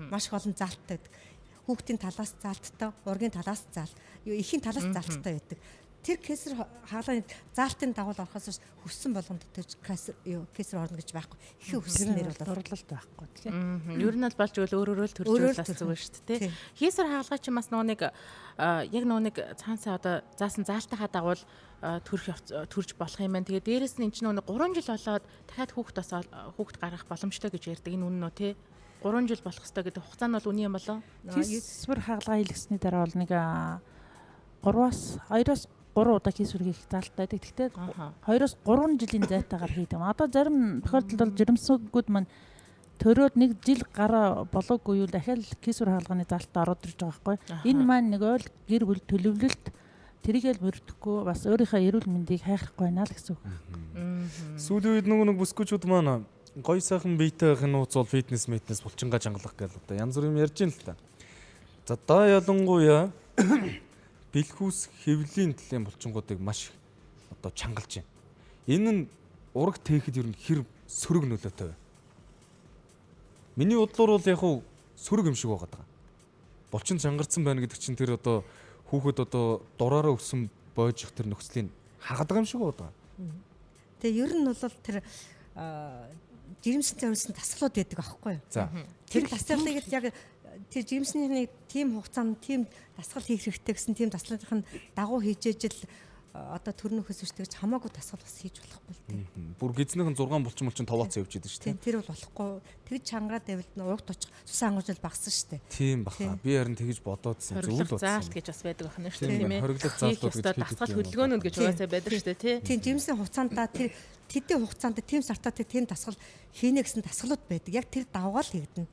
Маш их олон заалттай байдаг. Хүүхдийн талаас заалттай, ургийн талаас заалт, эхийн талаас заалттай байдаг. Тэр кесар хагалгааны заалтын дагуу орохоос хүссэн болгонд тэр кесар орно гэж байхгүй. Ихэн хүсснээр бол дурлалт байхгүй тийм. Ер нь бол болж өгөл өөр өөрөөр л төрж бас зүгээр шүү дээ. Кесар хагалгаа чинь бас нөгөө нэг яг нөгөө нэг цаансаа одоо заасан заалтынхаа дагуу төрж болох юм байна. Тэгээ дээрэс нь эн чинь нөгөө 3 жил болоод дахиад хүүхд бас хүүхд гаргах боломжтой гэж ярьдаг. Энэ үнэн үү те? 3 жил болох ёстой гэдэг хугацаа нь бол үнэн юм болоо? Кесар хагалгаа хийлгэсний дараа бол нэг 2-оос 3 удаа кесар хийх заалттай байдаг. Гэхдээ 2-оос 3 жилийн зайтаагаар хийдэг. Одоо зарим тохиолдолд бол жирэмсгүүд маань төрөөд нэг жил гараа болоогүй юу дахиад кесар хагалгааны заалтаа ороод ирж байгаа байхгүй. Энэ маань нэг ойл гэр бүл төлөвлөлт тэрийг л мөрдөхгүй бас өөрийнхөө эрүүл мэндийг хайхрахгүй байна л гэсэн үг. Сүүлийн үед нөгөө нэг бүсгүүчүүд маань гоё сайхан биетэй байхын нууц бол фитнес митнес булчингаа чангалах гэл одоо янз бүр юм ярьж ин л та. За даа ялангуяа бэлхүүс хэвлийн төлөлийн булчингуудыг маш одоо чангалж байна. Энэ нь ураг тээхэд ер нь хэр сөрөг нөлөөтэй вэ? Миний бодлоор бол яг хуу сөрөг юм шиг байгаа даа. Булчин чангарсан байна гэдэг чинь тэр одоо хүүхэд одоо дураараа өссөн бойжих тэр нөхцөлийг харгаад байгаа юм шиг байгаа. Тэгээ ер нь бол тэр жирэмсэн зориулсан дасгалууд байдаг аахгүй юу? Тэр дасгалыг л яг тэр жирэмсний тийм хугацаанд тийм дасгал хийх хэрэгтэй гэсэн тийм дасгалынх нь дагуу хийж ижил одоо төрнөхөөс биш тэгж хамаагүй дасгал бас хийж болохгүй л дээ. Бүр гизнийхэн 6 булчин товооцсон явж идэв шүү дээ. Тийм, тэр бол болохгүй. Тэгж чангараад байвал урагт очих цусан хангамж багассан шүү дээ. Тийм баха. Би харин тэгж бодоодсэн. Зөв л бодсон. Заалт гэж бас байдаг байна шүү дээ, тийм ээ. Хориглох заалтууд гэж дасгал хөдөлгөөнүүд гэж угаасаа байдаг шүү дээ, тий. Тийм, жирэмсний хугацаанд тэр тэдний хугацаанд тийм сартаа тийм дасгал хийнэ гэсэн дасгалууд байдаг. Яг тэр давгаал хийгдэнэ.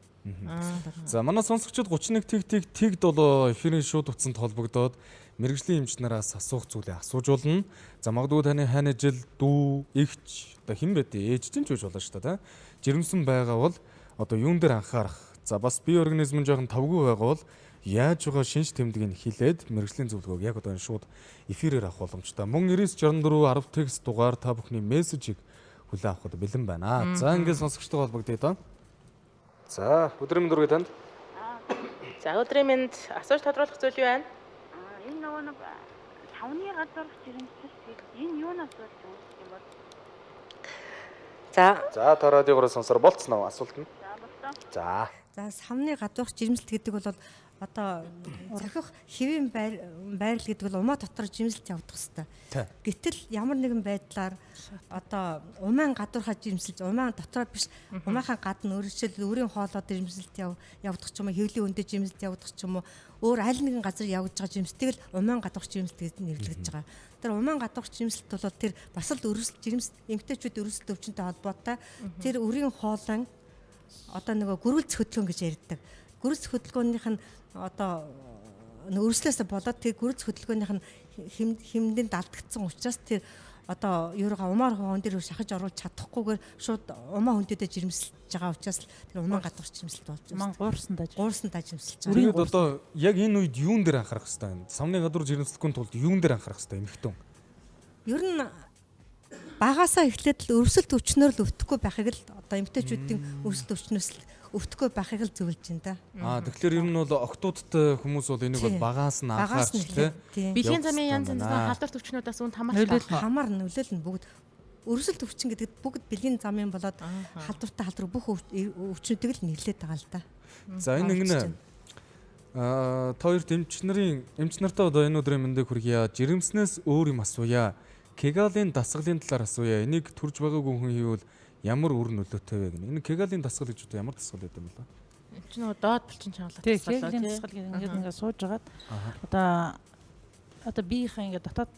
За манай сонсогчид 31 тэг тэг тэг 7 эфирийн шууд утсанд холбогдоод мэргэжлийн эмч нараас асуух зүйлээ асууж болно. За магадгүй таны хайны жил дүү, эгч одоо хэн бэ ээж чинь ч үж болно шүү дээ, тэ. Жирэмсэн байгаа бол одоо юун дээр анхаарах. За бас бие организм нь жоохон тавгүй байгаа бол яаж байгаа шинж тэмдгийг хилээд мэргэжлийн зөвлөгөөг яг одоо энэ шууд эфирээр авах боломжтой. Мөн 9964 10 текст дугаар та бүхний мессежийг хүлээн авахд бэлэн байна. За ингээд сонсогчтойгоо холбогдъё доо. За өдрийн мэнд хүргэе танд. За өдрийн мэнд асууж тодруулах зүйл юу байна? Энэ нөгөө нэг савны гадуурх жирэмслэлт энэ юунаас болж үүсэх юм бол? За та радиогоор сонсоор болцсон уу асуулт нь? За болцсон. За. За савны гадуурх жирэмслэлт гэдэг бол одоо цохих хэвийн байрал гэдэг бол умаа дотор жирэмслэлт явагдах хэвээр. Гэтэл ямар нэгэн байдлаар одоо умаан гадуурхаа жирэмсэлж, умаан дотроо биш, умаахаа гадна өөрчлөл өөрийн хоолоо жирэмслэлт явагдах ч юм уу, хэвлийн өндөө жирэмслэлт явагдах ч юм уу, өөр аль нэгэн газар явагдаж байгаа жирэмслэлтийг л умаан гадуурх жирэмслэлт гэж нэрлэгдэж байгаа. Тэр умаан гадуурх жирэмслэлт бол тэр бас л өрсөлд жирэмслэлт эмэгтэйчүүд өрсөлд өвчнөд холбоотой тэр өрийн хоолой одоо нөгөө гөрүүлц хөдөлгөөн гэж ярьдаг. Гөрүүлц хөдөлгөөнийх нь одоо өрслөөсөө болоод тэр гөрөц хөдөлгөөнийх нь хэмдэнд алдагдсан учраас тэр одоо юурга умаар хүн дээр шахаж оруулж чадахгүйгээр шууд умаа хүндэдээ жирэмсэлж байгаа учраас тэр умаа гадуурх жирэмсэлт болж байна. Умаа гуурсан даж жирэмсэлж байгаа. Тэгээд одоо яг энэ үед юун дээр анхаарах хэрэгтэй юм? Савны гадуур жирэмслэхгүй тулд юун дээр анхаарах хэрэгтэй юм эмэгтэй хүн? Ер нь багасаа эхлээд л өрсөлд өвчнөр л өвдөхгүй байхыг л одоо эмэгтэйчүүдийн өрсөлд өвчнөөс л өвдөхгүй байхыг л зөвлөж байна да. Аа тэгэхээр ер нь бол октоудтай хүмүүс бол энийг бол багаас нь анхаарч тий. Бэлгийн замын янз янзын халдварт өвчнүүдээс үн хамаарч хамаар нөлөөлнө бүгд өрсөлд өвчин гэдэгт бүгд бэлгийн замын болоод халдвартай халдвар бүх өвчнүүдийг л нэрлээд байгаа л да. За энэ ингэнэ. Аа та хоёрт эмч нартай одоо энэ өдрийн мэндийг хүргье. Жирэмснээс өөр юм асууя. Кегалийн дасгалын талаар асууя. Энийг төрж байгаагүй хүн хийвэл ямар үр нөлөөтэй вэ гэнэ. Энэ кегалийн дасгал гэж одоо ямар дасгал гэдэг юм бэ? Энэ чинь нөгөө доод булчин чангалах дасгал тий. Кегалийн дасгал гэдэг ингээд сууж хагаад одоо биеийнхээ ингээд дотоод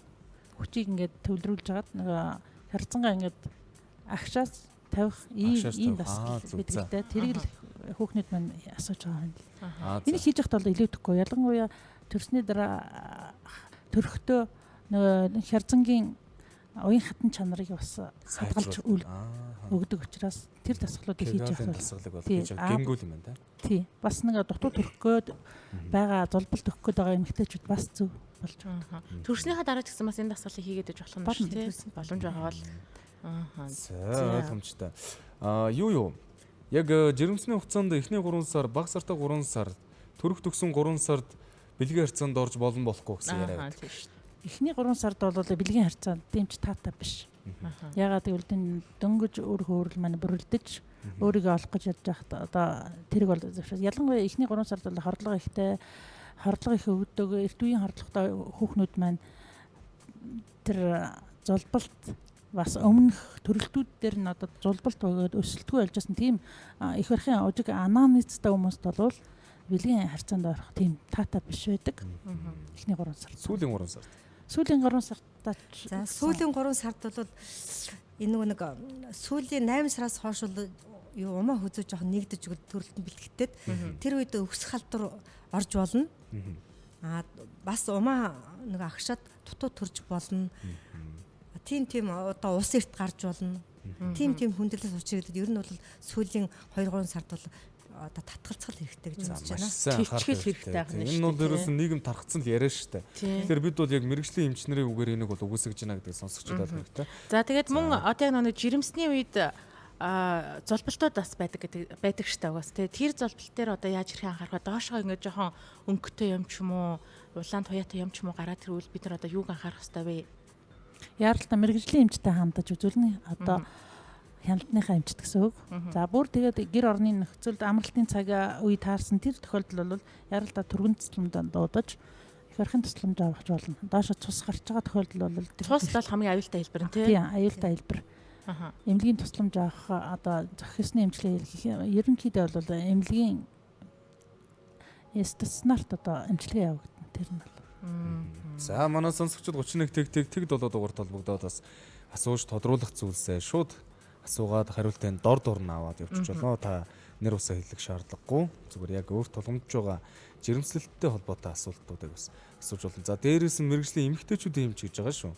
хүчийг ингээд төвлөрүүлж хагаад нөгөө харьцангаа ингээд агшаас тавих ийм дасгал байдаг л дээ. Тэрийг л хүүхнүүд маань асууж байгаа юм л. Энийг хийж явахад бол илүүдэхгүй. Ялангуяа төрсний дараа төрөхдөө нөгөө хярзангийн уян хатан чанарыг бас хадгалж өгдөг учраас тэр дасгалуудыг хийж явах бол дасгалыг бол хийж гэмгүүл юм байна да. Тий. Бас нэг дутуу төрөх гээд байгаа, зулбал төрөх гээд байгаа эмэгтэйчүүд бас зөв болж байгаа. Төрснийхаа дараа ч гэсэн бас энэ дасгалыг хийгээд иж болох юм шүү дээ. Боломж байгаа бол. За ойлгомжтой. Аа юу? Яг жирэмсний хугацаанд эхний 3 сар, бага сартаа 3 сар, төрөх төгсөн 3 сард бэлгийн харьцаанд орж болно болохгүй гэсэн яриа байдаг. Эхний 3 сард бол бэлгийн харьцаа дэмч таатай биш. Ягаад гэвэл дөнгөж үр хөөрөл маань бүрэлдэж өөрийгөө олох гэж явж байхад одоо тэрэг бол зөвшөөрөл. Ялангуяа эхний 3 сард бол хордлого ихтэй, хордлого их өгдөг, эрт үеийн хордлоготой хүүхнүүд маань тэр зулбалт бас өмнөх төрөлтүүд дээр нь одоо зулбалт бөгөөд өсөлтгүй болж байсан тийм их барихын ужиг анамнезтай хүмүүст бол бэлгийн харьцаанд орох тийм таатай биш байдаг. Эхний 3 сард. Сүүлийн 3 сард. Сүүлийн 3 сард. За сүүлийн 3 сард бол энэ нэг сүүлийн 8 сараас хойш бол юу умаа хөзөө жоохон нэгдэж төрөлтөн бэлтгэдэг. Тэр үед өксөх халдвар орж болно. Аа бас умаа нэг агшаад дутуу төрж болно. Тийм одоо ус эрт гарч болно. Тийм хүндрэлээс учрагдаад ер нь бол сүүлийн 2-3 сард бол одоо татгалцгал хэрэгтэй гэж бодож байна. Хичээл хэрэгтэй байх нь шүү. Энэ бол ерөөсөн нийгэм тархацсан л яриа шүү дээ. Тэгэхээр бид бол яг мэрэгжлийн эмч нарын үгээр энийг бол үгүйсгэж байна гэдэг сонсогчдод хэрэгтэй. За тэгээд мөн одоо яг нэг жирэмсний үед зулбалтууд бас байдаг гэдэг байдаг штэ угаас тий. Тэр зулбалт дээр одоо яаж хэрхэн анхаарах вэ? Доошгоо ингээд жоохон өнгөтэй юм ч юм уу, улаан туяатай юм ч юм уу гараад ирвэл бид нар одоо юуг анхаарах ёстой вэ? Яаралтай мэрэгжлийн эмчтэй хандаж үзүүлнэ. Одоо хяналтныхаа эмчт гэсэн үг. За бүр тэгээд гэр орны нөхцөлд амралтын цаг үе таарсан тэр тохиолдол бол яралта түргэн тусламж дуудаж их барихын тусламж авах болно. Доошо цус гарч байгаа тохиолдол бол цус бол хамгийн аюултай хэлбэр нь тий. Аюултай хэлбэр. Эмнэлгийн тусламж авах одоо зохисны эмчилгээ хийх ерөнхийдөө бол эмнэлгийн стационарт одоо эмчилгээ явагдана тэр нь бол. За манай сонсогчид 31 тэг тэг тэг 7 дугаар толбогдоод бас асууж тодруулах зүйлсээ шууд асуугаад хариултын дор дор нь аваад явчих болно. Та нэр усаа хэлэх шаардлагагүй. Зүгээр яг өөр тулгамдж байгаа жирэмслэлттэй холбоотой асуултуудыг бас асууж болно. За дээрээс нь мэрэгжлийн эмэгтэйчүүдийн эмч гэж байгаа шүү.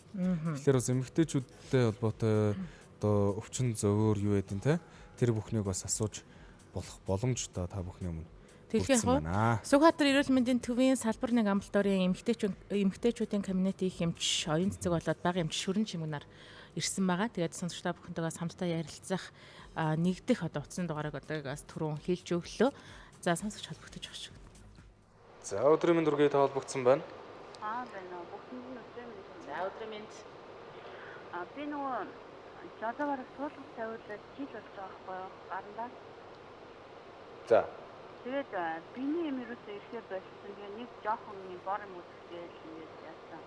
Тэгэхээр бас эмэгтэйчүүдтэй холбоотой одоо өвчин зовөр юу гэдэг нь те тэр бүхнийг бас асууж болох боломжтой та бүхний өмнө. Тэгэхээр яг Сүхбаатар эрүүл мэндийн төвийн салбар нэг амбулаторийн эмэгтэйчүүдийн кабинетийн их эмч оюун цэцэг болоод бага эмч шүрэн чимгнаар ирсэн байгаа. Тэгээд сонсогч та бүхэнтэйгээ хамтдаа ярилцах нэгдэх одоо утасны дугаарыг одоо бас түрүүн хэлж өглөө. За сонсогч холбогдож байгаа шүү. За өдрийн мэнд үргээ та холбогдсон байна. Аа байна уу. Бүхэнд нь өдрийн мэнд. За өдрийн мэнд. Би нөгөө жолоогоор суулгах тавиулаад жил болж байгаа байхгүй юу? Гарандаа. За. Тэгээд биений юм ерөөсөө ирэхээр болсон. Тэгээ нэг жоохон юм бор юм үзэхгээл ингээд яасан.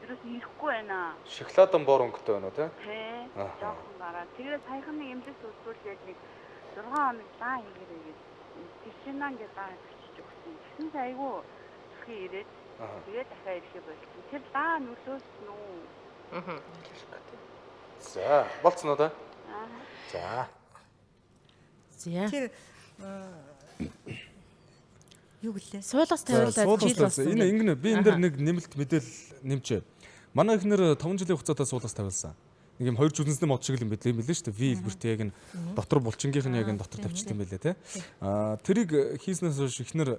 Ерөөсөө ирэхгүй байна. Шоколадан бор өнгөтэй байна уу те? Тий. Жоохон гараа. Тэгээд саяхан нэг эмнэлэгт үзүүлээд нэг 6 хоног лаа хийгэрэй гэж тишина ингээд лаа бичиж өгсөн. Тэгсэн чинь айгүй зүрхий ирээд тэгээд дахиад ирэхээ болсон. Тэр лаа нөлөөлсөн үү? Аа. За, болцсон уу та? За. За. Тэр юу гэлээ? Суулгас тавиулаад жил болсон. Энэ ингэнэ би энэ дээр нэг нэмэлт мэдээлэл нэмчээ. Манай эхнэр 5 жилийн хугацаатай суулгас тавиулсан. Нэг юм хоёр жүлэнсний мод шиг л юм билээ юм билээ шүү дээ. V хэлбэрт яг энэ дотор булчингийнх нь яг энэ дотор тавьчихсан юм билээ те. Аа тэрийг хийснээс хойш эхнэр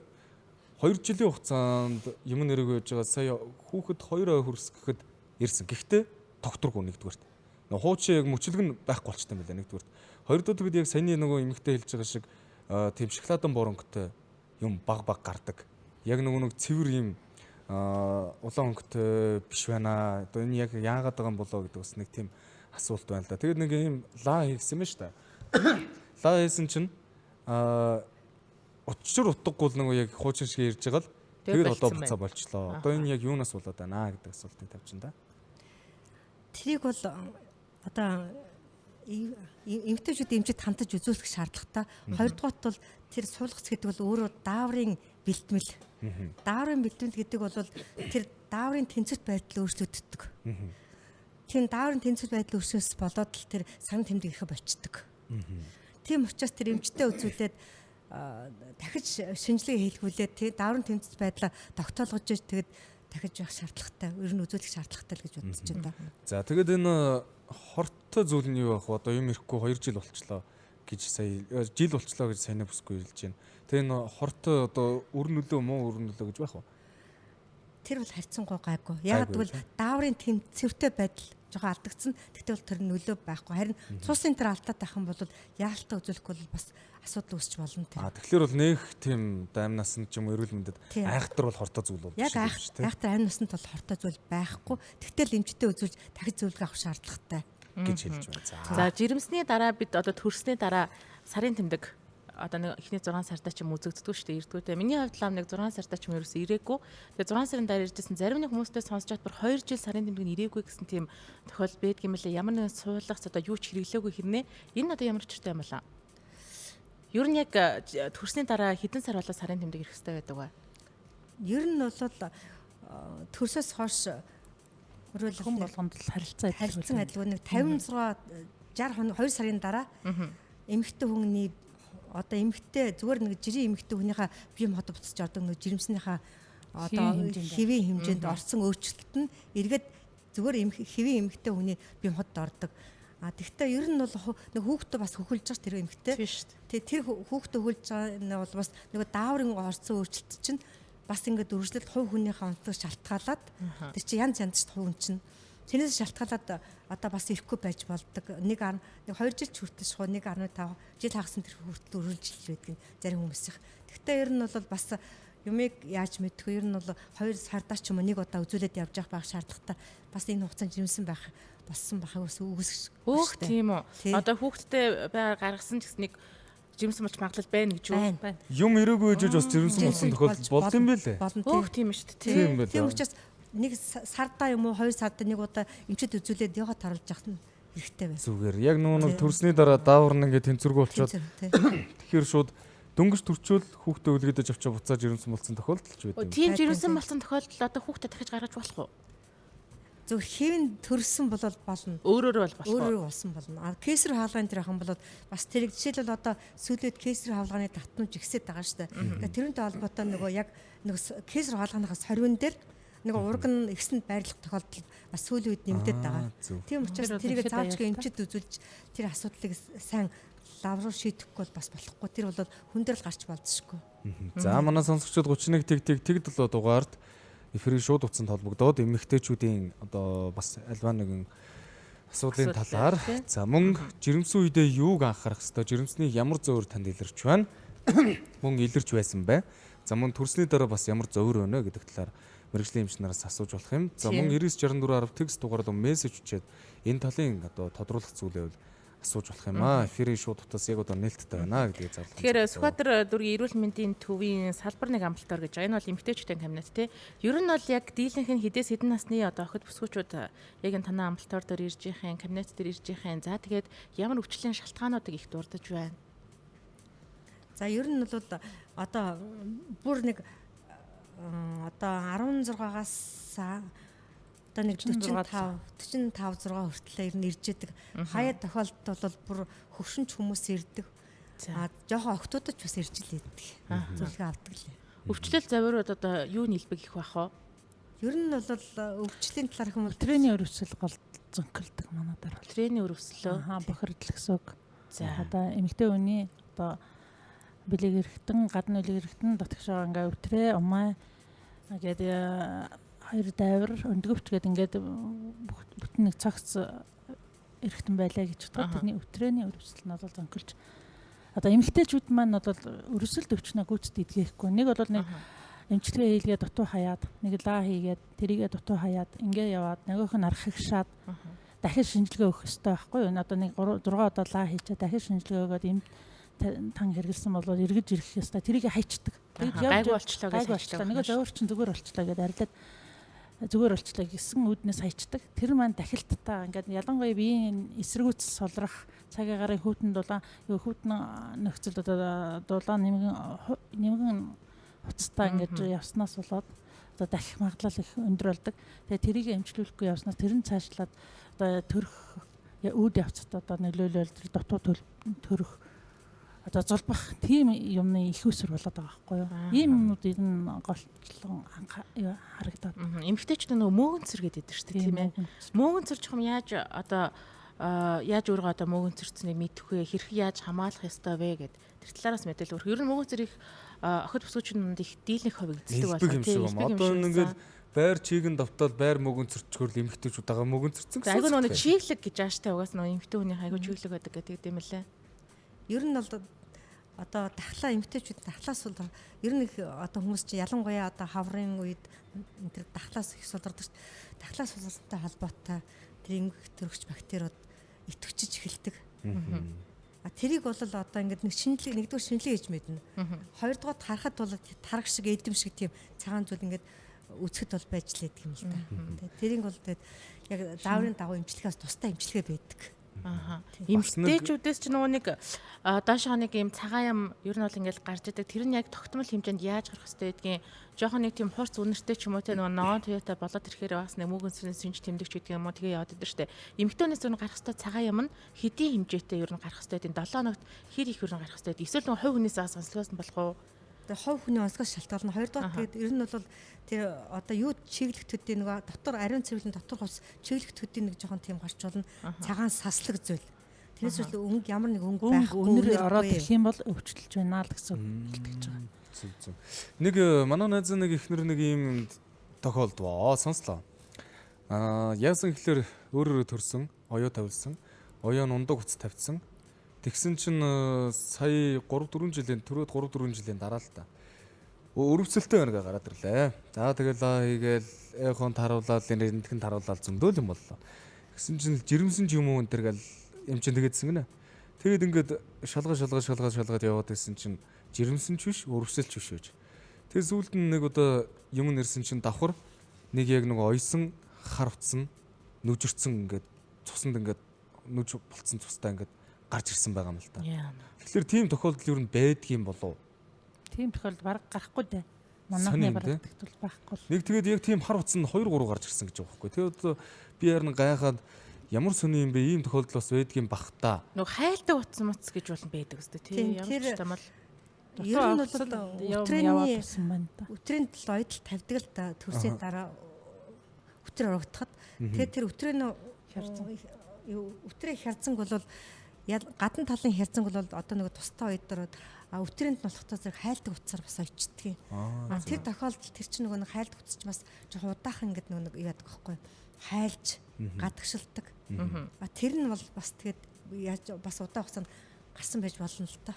2 жилийн хугацаанд юм нэрэг байж байгаа сая хүүхэд 2 ой хөрсгөхөд ирсэн. Гэхдээ тогтургүй нэгдүгээрт. Хуучин яг мөчлөг нь байхгүй болчтой юм билээ нэгдүгээрт. Хоёрдугаар бид яг саяны нөгөө эмэгтэй хэлж байгаа шиг тийм шоколадан бор өнгөтэй юм баг баг гардаг. Яг нөгөө нэг цэвэр юм улаан өнгөтэй биш байна. Одоо энэ яг яагаад байгаа юм болоо гэдэг бас нэг тийм асуулт байна л да. Тэгээд нэг юм лаа хийгсэн юм шүү дээ. Лаа хийсэн чинь учир утгагүй л нөгөө яг хуучин шиг ирж байгаа л тэгээд одоо буцаа болчлоо. Одоо энэ яг юунаас болоод байна гэдэг асуултыг тавьчихна да. Тэрийг бол одоо эмэгтэйчүүд эмчэд хандаж үзүүлэх шаардлагатай. Хоёрдугаарт бол тэр суулгац гэдэг бол өөрөө дааврын бэлтгэл. Дааврын бэлтгэл гэдэг бол тэр дааврын тэнцвэрт байдал өөрчлөгддөг. Тийм дааврын тэнцвэрт байдал өөрчлөөс болоод л тэр сан тэмдэг ирэхэ болчдөг. Тийм учраас тэр эмчтэй үзүүлээд дахиж шинжилгээ хийлгүүлээд тий дааврын тэнцвэрт байдлаа тогтоолгож тэгээд дахиж явах шаардлагатай, ер нь үзүүлэх шаардлагатай л гэж бодож байна. За тэгээд энэ хортой зүйл нь юу байх вэ? Одоо юм ирэхгүй 2 жил болчлоо гэж сая жил болчлоо гэж саяны бүсгүй хэлж байна. Тэгээ энэ хортой одоо үр нөлөө муу үр нөлөө гэж байх уу? Тэр бол харьцангуй гайгүй. Яг гэвэл дааврын тэнцвэртэй байдал Жохон алдагдсан. Тэгтээ бол тэр нөлөө байхгүй. Харин цус энэ төр алдаад байх юм бол яалтаа үзүүлэхгүй бол бас асуудал үүсч болно тэр. А тэгэхээр бол нэх тийм амь насанд ч юм уу эрүүл мэндэд айхтар бол хортой зүйл бол биш шүү дээ. Яг айхтар амь насанд бол хортой зүйл байхгүй. Тэгтэл эмчтэй үзүүлж дахиж зөвлөгөө авах шаардлагатай гэж хэлж байна. За жирэмсний дараа бид одоо төрсний дараа сарын тэмдэг одоо нэг эхний 6 сартаа ч юм үзэгддэггүй шүү дээ, ирдгүү те. Миний хувьд лам нэг 6 сартаа ч юм ерөөсөө ирээгүй. Тэгээ 6 сарын дараа иржсэн зарим нэг хүмүүстэй сонсож чад бүр 2 жил сарын тэмдэг нь ирээгүй гэсэн тийм тохиолдол байдаг юм лээ. Ямар нэгэн суулгах одоо юу ч хэрэглээгүй хэрнээ. Энэ одоо ямар учиртай юм болоо? Ер нь яг төрсний дараа хэдэн сар болоо сарын тэмдэг ирэх хэрэгтэй байдаг вэ? Ер нь бол төрсөөс хойш хүн болгонд л харилцан адилгүй нэг 56 60 хоног 2 сарын дараа эмэгтэй хүний одоо эмэгтэй зүгээр нэг жирийн эмэгтэй хүнийхээ бие махбод буцаж ордог нэг жирэмснийхээ одоо хэвийн хэмжээнд орсон өөрчлөлт нь эргээд зүгээр хэвийн эмэгтэй хүний бие махбодод ордог. А тэгвэл ер нь бол нэг хүүхдээ бас хөхөлж байгаа тэр эмэгтэй. Тэгээ тэр хүүхдээ хөхөлж байгаа нь бол бас нөгөө дааврын орсон өөрчлөлт чинь бас ингээд үргэлжлэл хувь хүнийхээ онцлог шалтгаалаад тэр чинь янз янз хувь хүн чинь тэрнээс шалтгаалаад одоо бас ирэхгүй байж болдог. 1 2 жил ч хүртэл шахуу 1.5 жил хагасан тэр хүртэл үргэлжлэл байдаг зарим хүмүүсийнх. Тэгвэл ер нь бол бас юмыг яаж мэдэх вэ? Ер нь бол 2 сардаа ч юм уу нэг удаа үзүүлээд явж явах байх шаардлагатай. Бас энэ хугацаанд жирэмсэн байх болсон байхыг бас үүсгэх. Өөх тийм үү. Одоо хүүхдтэй байгаа гаргасан ч гэсэн нэг жирэмсэн болж магадлал байна гэж юу? Юм ирээгүй гэж бас жирэмсэн болсон тохиолдол болд юм бэлээ. Өөх тийм шүү дээ. Тийм учраас нэг сардаа юм уу 2 сард нэг удаа эмчэд үзүүлээд яваад таруулж явах нь хэрэгтэй байна. Зүгээр. Яг нөгөө төрсний дараа даавар нь ингээд тэнцвэргүй болчоод тэгэхээр шууд дөнгөж төрчөөл хүүхдээ үлгээдэж авчаа буцааж жирэмсэн болсон тохиолдол ч байдаг. Тийм жирэмсэн болсон тохиолдолд одоо хүүхдээ дахиж гаргаж болох уу? Зөв хэвэн төрсөн бол болно. Өөрөөрөө бол болох. Өөрөөрөө болсон болно. А кесар хаалганы тэр ахын бол бас тэр жишээлбэл одоо сүүлээд кесар хаалганы татнамж ихсээд байгаа шүү дээ. Тэгэхээр тэрнтэй холбоотой нөгөө яг нөгөө кесар хаалганыхаа сорвин дээр нэг урган ихсэнд байрлах тохиолдол бас сүүлийн үед нэмэгдээд байгаа. Тийм учраас тэрийг заавчгүй эмчэд үзүүлж тэр асуудлыг сайн лав руу шийдэхгүй бол бас болохгүй. Тэр бол хүн дээр л гарч болзошгүй. За манай сонсогчдод 31 тэг тэг тэг 7 дугаард эфирийн шууд утсанд холбогдоод эмэгтэйчүүдийн одоо бас альва нэгэн асуудлын талаар за мөн жирэмсэн үедээ юуг анхаарах ёстой, жирэмсний ямар зөөр танд илэрч байна, мөн илэрч байсан бай. За мөн төрсний дараа бас ямар зөөр байна гэдэг талаар мэргэжлийн эмч нараас асууж болох юм. За мөн 9964 10 текст дугаарлуу мессеж өчөөд энэ талын одоо тодруулах зүйлээ бол асууж болох юм аа. Эфирийн шууд утас яг одоо нээлттэй байна гэдгийг зарлах. Тэгэхээр Сүхбаатар дүүргийн эрүүл мэндийн төвийн салбар нэг амбулатори гэж байгаа. Энэ бол эмэгтэйчүүдийн кабинет тий. Ер нь бол яг дийлэнх нь хэдээс хэдэн насны одоо охид бүсгүүчүүд яг энэ танай амбулатори дээр ирж ихэн, кабинет дээр ирж ихэн. За тэгээд ямар өвчлөлийн шалтгаануудыг их дурдж байна? За ер нь бол одоо бүр нэг одоо 16-аас одоо нэг 45 45 6 хүртэл ер нь ирж идэг. Хаяа тохиолдолд бол бүр хөвшинч хүмүүс ирдэг. А жоохон охтууд ч бас ирж л идэг. Зөвлөгөө авдаг лээ. Өвчлөл завиурууд одоо юу нийлбэг их байх вэ? Ер нь бол өвчлийн талаар юм бол Төрөний өрөвсөл гол зөнхөлдөг манай дээр. Төрөний өрөвслөө. Аа бохирдол гэсэн үг. За одоо эмэгтэй хүний одоо бэлэг эргэтэн, гадны бэлэг эргэтэн дотгошоо ингээ өвтрээ, умай гэдэг хоёр дайвар, өндгөвч гэдэг ингээд бүтэн нэг цогц эргэтэн байлаа гэж бодоход тэрний өвтрээний өрөвсөл нь бол зөнхөлж одоо эмэгтэйчүүд маань бол өрөвсөлд өвчнөө гүйцэд идгээхгүй. Нэг бол нэг эмчилгээ хийлгээ дутуу хаяад, нэг лаа хийгээд тэрийгэ дутуу хаяад ингээ яваад нөгөөх нь архагшаад дахин шинжилгээ өгөх ёстой байхгүй юу? Одоо нэг 3 6 удаа лаа хийчээ дахин шинжилгээ өгөөд эм тан хэрэгэлсэн бол эргэж ирэх ёстой. Тэрийг хайчдаг. Тэгээд гайгүй болчлоо гэж хайчлаа. Нөгөө зовор чинь зүгээр болчлоо гэдээ арилаад зүгээр болчлоо гэсэн үүднээс хайчдаг. Тэр маань дахилттай ингээд ялангуяа биеийн эсэргүүц сулрах цаг агарын хүйтэн дулаан хүйтэн нөхцөлд одоо дулаан нэмгэн хуцтай ингээд явснаас болоод одоо дахих магадлал их өндөр болдог. Тэгээ тэрийг эмчлүүлэхгүй явснаас тэр нь цаашлаад одоо төрөх үүд явцад одоо нөлөөлөл тэр дутуу төрөх одоо зулбах тийм юмны их усэр болоод байгаа байхгүй юу? Ийм юмнууд ер нь голчлон харагдаад. Эмэгтэйчүүд нөгөө мөөгөнцөр гэдэг шүү дээ, тийм ээ. Мөөгөнцөр чухам яаж одоо яаж өөрийгөө одоо мөөгөнцөрцнийг мэдэх вэ? Хэрхэн яаж хамгаалах ёстой вэ гэд тэр талаараас мэдээлэл өгөх. Ер нь мөөгөнцөр их охид бүсгүүчүүд их дийлэнх хувь эзэлдэг болоо тийм. Одоо ингээд байр чиг нь давтаал байр мөөгөнцөрчгөр л эмэгтэйчүүд байгаа мөөгөнцөрцөн гэсэн. Айгуу нөгөө чиглэг гэж ааштай угаас нөгөө эмэгтэй хүний айгуу чиглэг байдаг гэдэг юм лээ. Ер нь бол одоо дахлаа эмэгтэйчүүд дахлаас бол ер нь их одоо хүмүүс чинь ялангуяа одоо хаврын үед энэ төр дахлаас их сулардаг шүү дээ. Дахлаас суларсантай холбоотой тэр эмгэх төрөгч бактериуд идэвхжиж эхэлдэг. А тэрийг бол одоо ингээд нэг шинэлэг нэгдүгээр шинэлэг хийж мэднэ. Хоёрдугаар харахад бол тараг шиг эдэм шиг тийм цагаан зүйл ингээд үзэхэд бол байж л байдаг юм л та. Тэрийг бол тэгээд яг зааврын дагуу эмчилгээс тустай эмчилгээ байдаг. Аха. Эмэгтэйчүүдээс ч нөгөө нэг доошоо нэг юм цагаан юм ер нь бол ингээл гарч идэг. Тэр нь яг тогтмол хэмжээнд яаж гарах хэвтэй гэдгийг жоохон нэг тийм хурц үнэртэй ч юм уу те нөгөө ногоон туяатай болоод ирэхээр бас нэг мөөгөнцрийн синж тэмдэгч гэдэг юм уу тэгээ яваад идэв штэ. Эмэгтэйнээс ер нь гарах хэвтэй цагаан юм нь хэдийн хэмжээтэй ер нь гарах хэвтэй гэдэг 7 хоногт хэр их ер нь гарах хэвтэй. Эсвэл нөгөө хувь хүнээс онцлогоос нь болох уу? Тэгээ хувь хүний онцгоос шалтгаална. Хоёрдугаар тэгээд ер нь бол тэр одоо юу чиглэх төдий нөгөө дотор ариун цэвэрлэн дотор хус чиглэх төдий нэг жоохон тийм гарч болно. Цагаан саслаг зүйл. Тэрнээс л өнгө ямар нэг өнгө байхгүй үнэр ороод ирэх юм бол өвчлөж байна л гэсэн хэлтгэж байгаа. Зүг зүг. Нэг манай найз нэг ихнэр нэг ийм тохиолдвоо сонслоо. Яасан гэхлээр өөрөөрөө төрсөн, оёо тавилсан, оёо нь ундаг утас тавьсан. Тэгсэн чинь сая 3-4 жилийн төрөөд 3-4 жилийн дараа л та өрөвсөлтэй байна гэ гараад ирлээ. За тэгэл хийгээл эхон таруулаад эндхэн таруулаад зөндөл юм боллоо. Тэгсэн чинь жирэмсэн ч юм уу энэ төр гэл юм чинь тэгээдсэн гинэ. Тэгээд ингээд шалгаа яваад байсан чинь жирэмсэн ч биш, өрөвсөлч биш байж. Тэгээд сүүлд нь нэг удаа юм нэрсэн чинь давхар нэг яг нэг ойсон хар утсан нүжирцэн ингээд цуснд ингээд нүж болцсон цустай ингээд гарч ирсэн байгаа юм л та. Тэгэхээр тийм тохиолдол ер нь байдгийн болов? Тийм тохиолдол бараг гарахгүй дээ. Манайхны бараг тэгтэл байхгүй. Нэг тэгээд яг тийм хар утас нь 2 3 гарч ирсэн гэж байгаа байхгүй. Тэгээд одоо би харин гайхаад ямар сони юм бэ? Ийм тохиолдол бас байдгийн бах та. Нөгөө хайлтаг утас муц гэж бол байдаг өстэй тийм. Ямар ч юм бол ер нь бол өтрийн тал ойдол тавьдаг л да төрсийн дараа өтөр орогдоход. Тэгээд тэр өтрийн өтрийн хярзанг бол гадна талын хярзанг бол одоо нөгөө тустай оёдороод өтрийн нь болохтой зэрэг хайлтаг утсаар бас очтдгийг. Тэр тохиолдолд тэр чинь нөгөө нэг хайлтаг утас ч бас жоохон удаах ингээд нөгөө нэг яадаг байхгүй. Хайлж гадагшилдаг. Тэр нь бол бас тэгээд яаж бас удаан хугацаанд гарсан байж болно л та.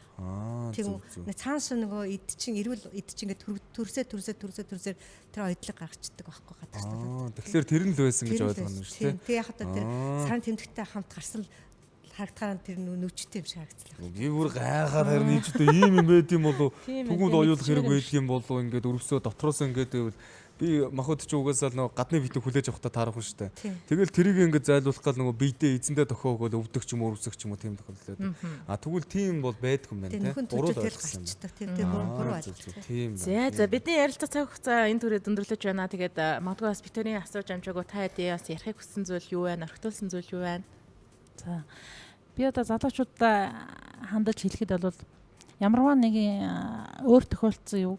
Тийм цаанаас нөгөө эд чинь эрүүл эд чинь ингээд төрсөө тэр ойдлог гаргацдаг байхгүй гадагшлаад. Тэгэхээр тэр нь л байсан гэж ойлгоно шүү дээ. Тэгээ яг одоо тэр сарын тэмдэгтэй хамт гарсан харагдахаар тэр нөвчтэй юм шиг харагдлаа. Би бүр гайхаад харин ийчтэй ийм юм байд юм болов түгүүл оюулах хэрэг байд юм болов ингээд өрөвсөө дотроос ингээд байвал би махад ч угаасаа л нөгөө гадны битүү хүлээж авахта таарах шүү дээ. Тэгэл тэрийг ингээд зайлуулах гал нөгөө биедээ эзэндээ дохио өгөөл өвдөг ч юм уу өрөвсөх ч юм уу тийм тохиолдол байдаг. А тэгвэл тийм бол байдг юм байна те. Буруу ойлгосон. Тийм тийм буруу ойлгосон. Тийм. За бидний ярилцах цаг хугацаа энэ түрээд өндөрлөж байна. Тэгээд магадгүй бас битүүрийн асууж амжаагүй та хэдий бас ярихыг хүссэн зүйл юу вэ? Орхитуулсан зүйл юу вэ? За би одоо залуучуудаа хандаж хэлэхэд бол ямарваа нэгэн өөр тохиолдсон юу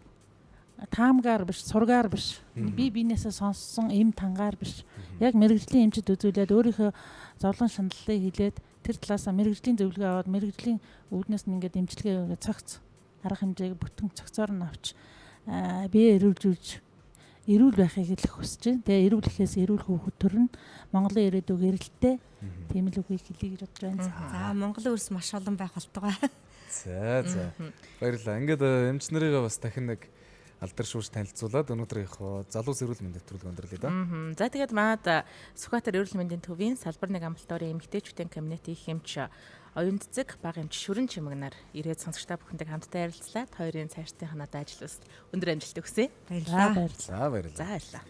таамгаар биш, сургаар биш, би биенээсээ сонссон эм тангаар биш. Яг мэргэжлийн эмчид үзүүлээд өөрийнхөө зовлон шаналлыг хилээд тэр талаасаа мэргэжлийн зөвлөгөө аваад мэргэжлийн үүднээс нь ингээд эмчилгээ цогц арга хэмжээг бүтэн цогцоор нь авч бие эрүүлжүүлж эрүүл байхыг л хүсэж байна. Тэгээ эрүүл гэхээс эрүүл хүүхэд төрнө. Монголын ирээдүйг эрэлттэй. Тийм л үгийг хэлье гэж бодож байна. За Монголын өрс маш олон байх болтугай. За за. Баярлалаа. Ингээд эмч нарыгаа бас дахин нэг алдар шүүж танилцуулаад өнөөдрийнхөө залуус эрүүл мэндийн нэвтрүүлэг өндөрлөе да. За тэгээд манад Сүхбаатар эрүүл мэндийн төвийн салбар нэг амбулаторийн эмэгтэйчүүдийн кабинетын их эмч оюун цэцэг баг эмч Шүрэн Чимэгнаар ирээд сонсогч та бүхэнтэй хамтдаа ярилцлаа. Хоёрын цаашдын ханаад ажил үст өндөр амжилт хүсье. Баярлалаа. За баярлалаа. За баярлалаа.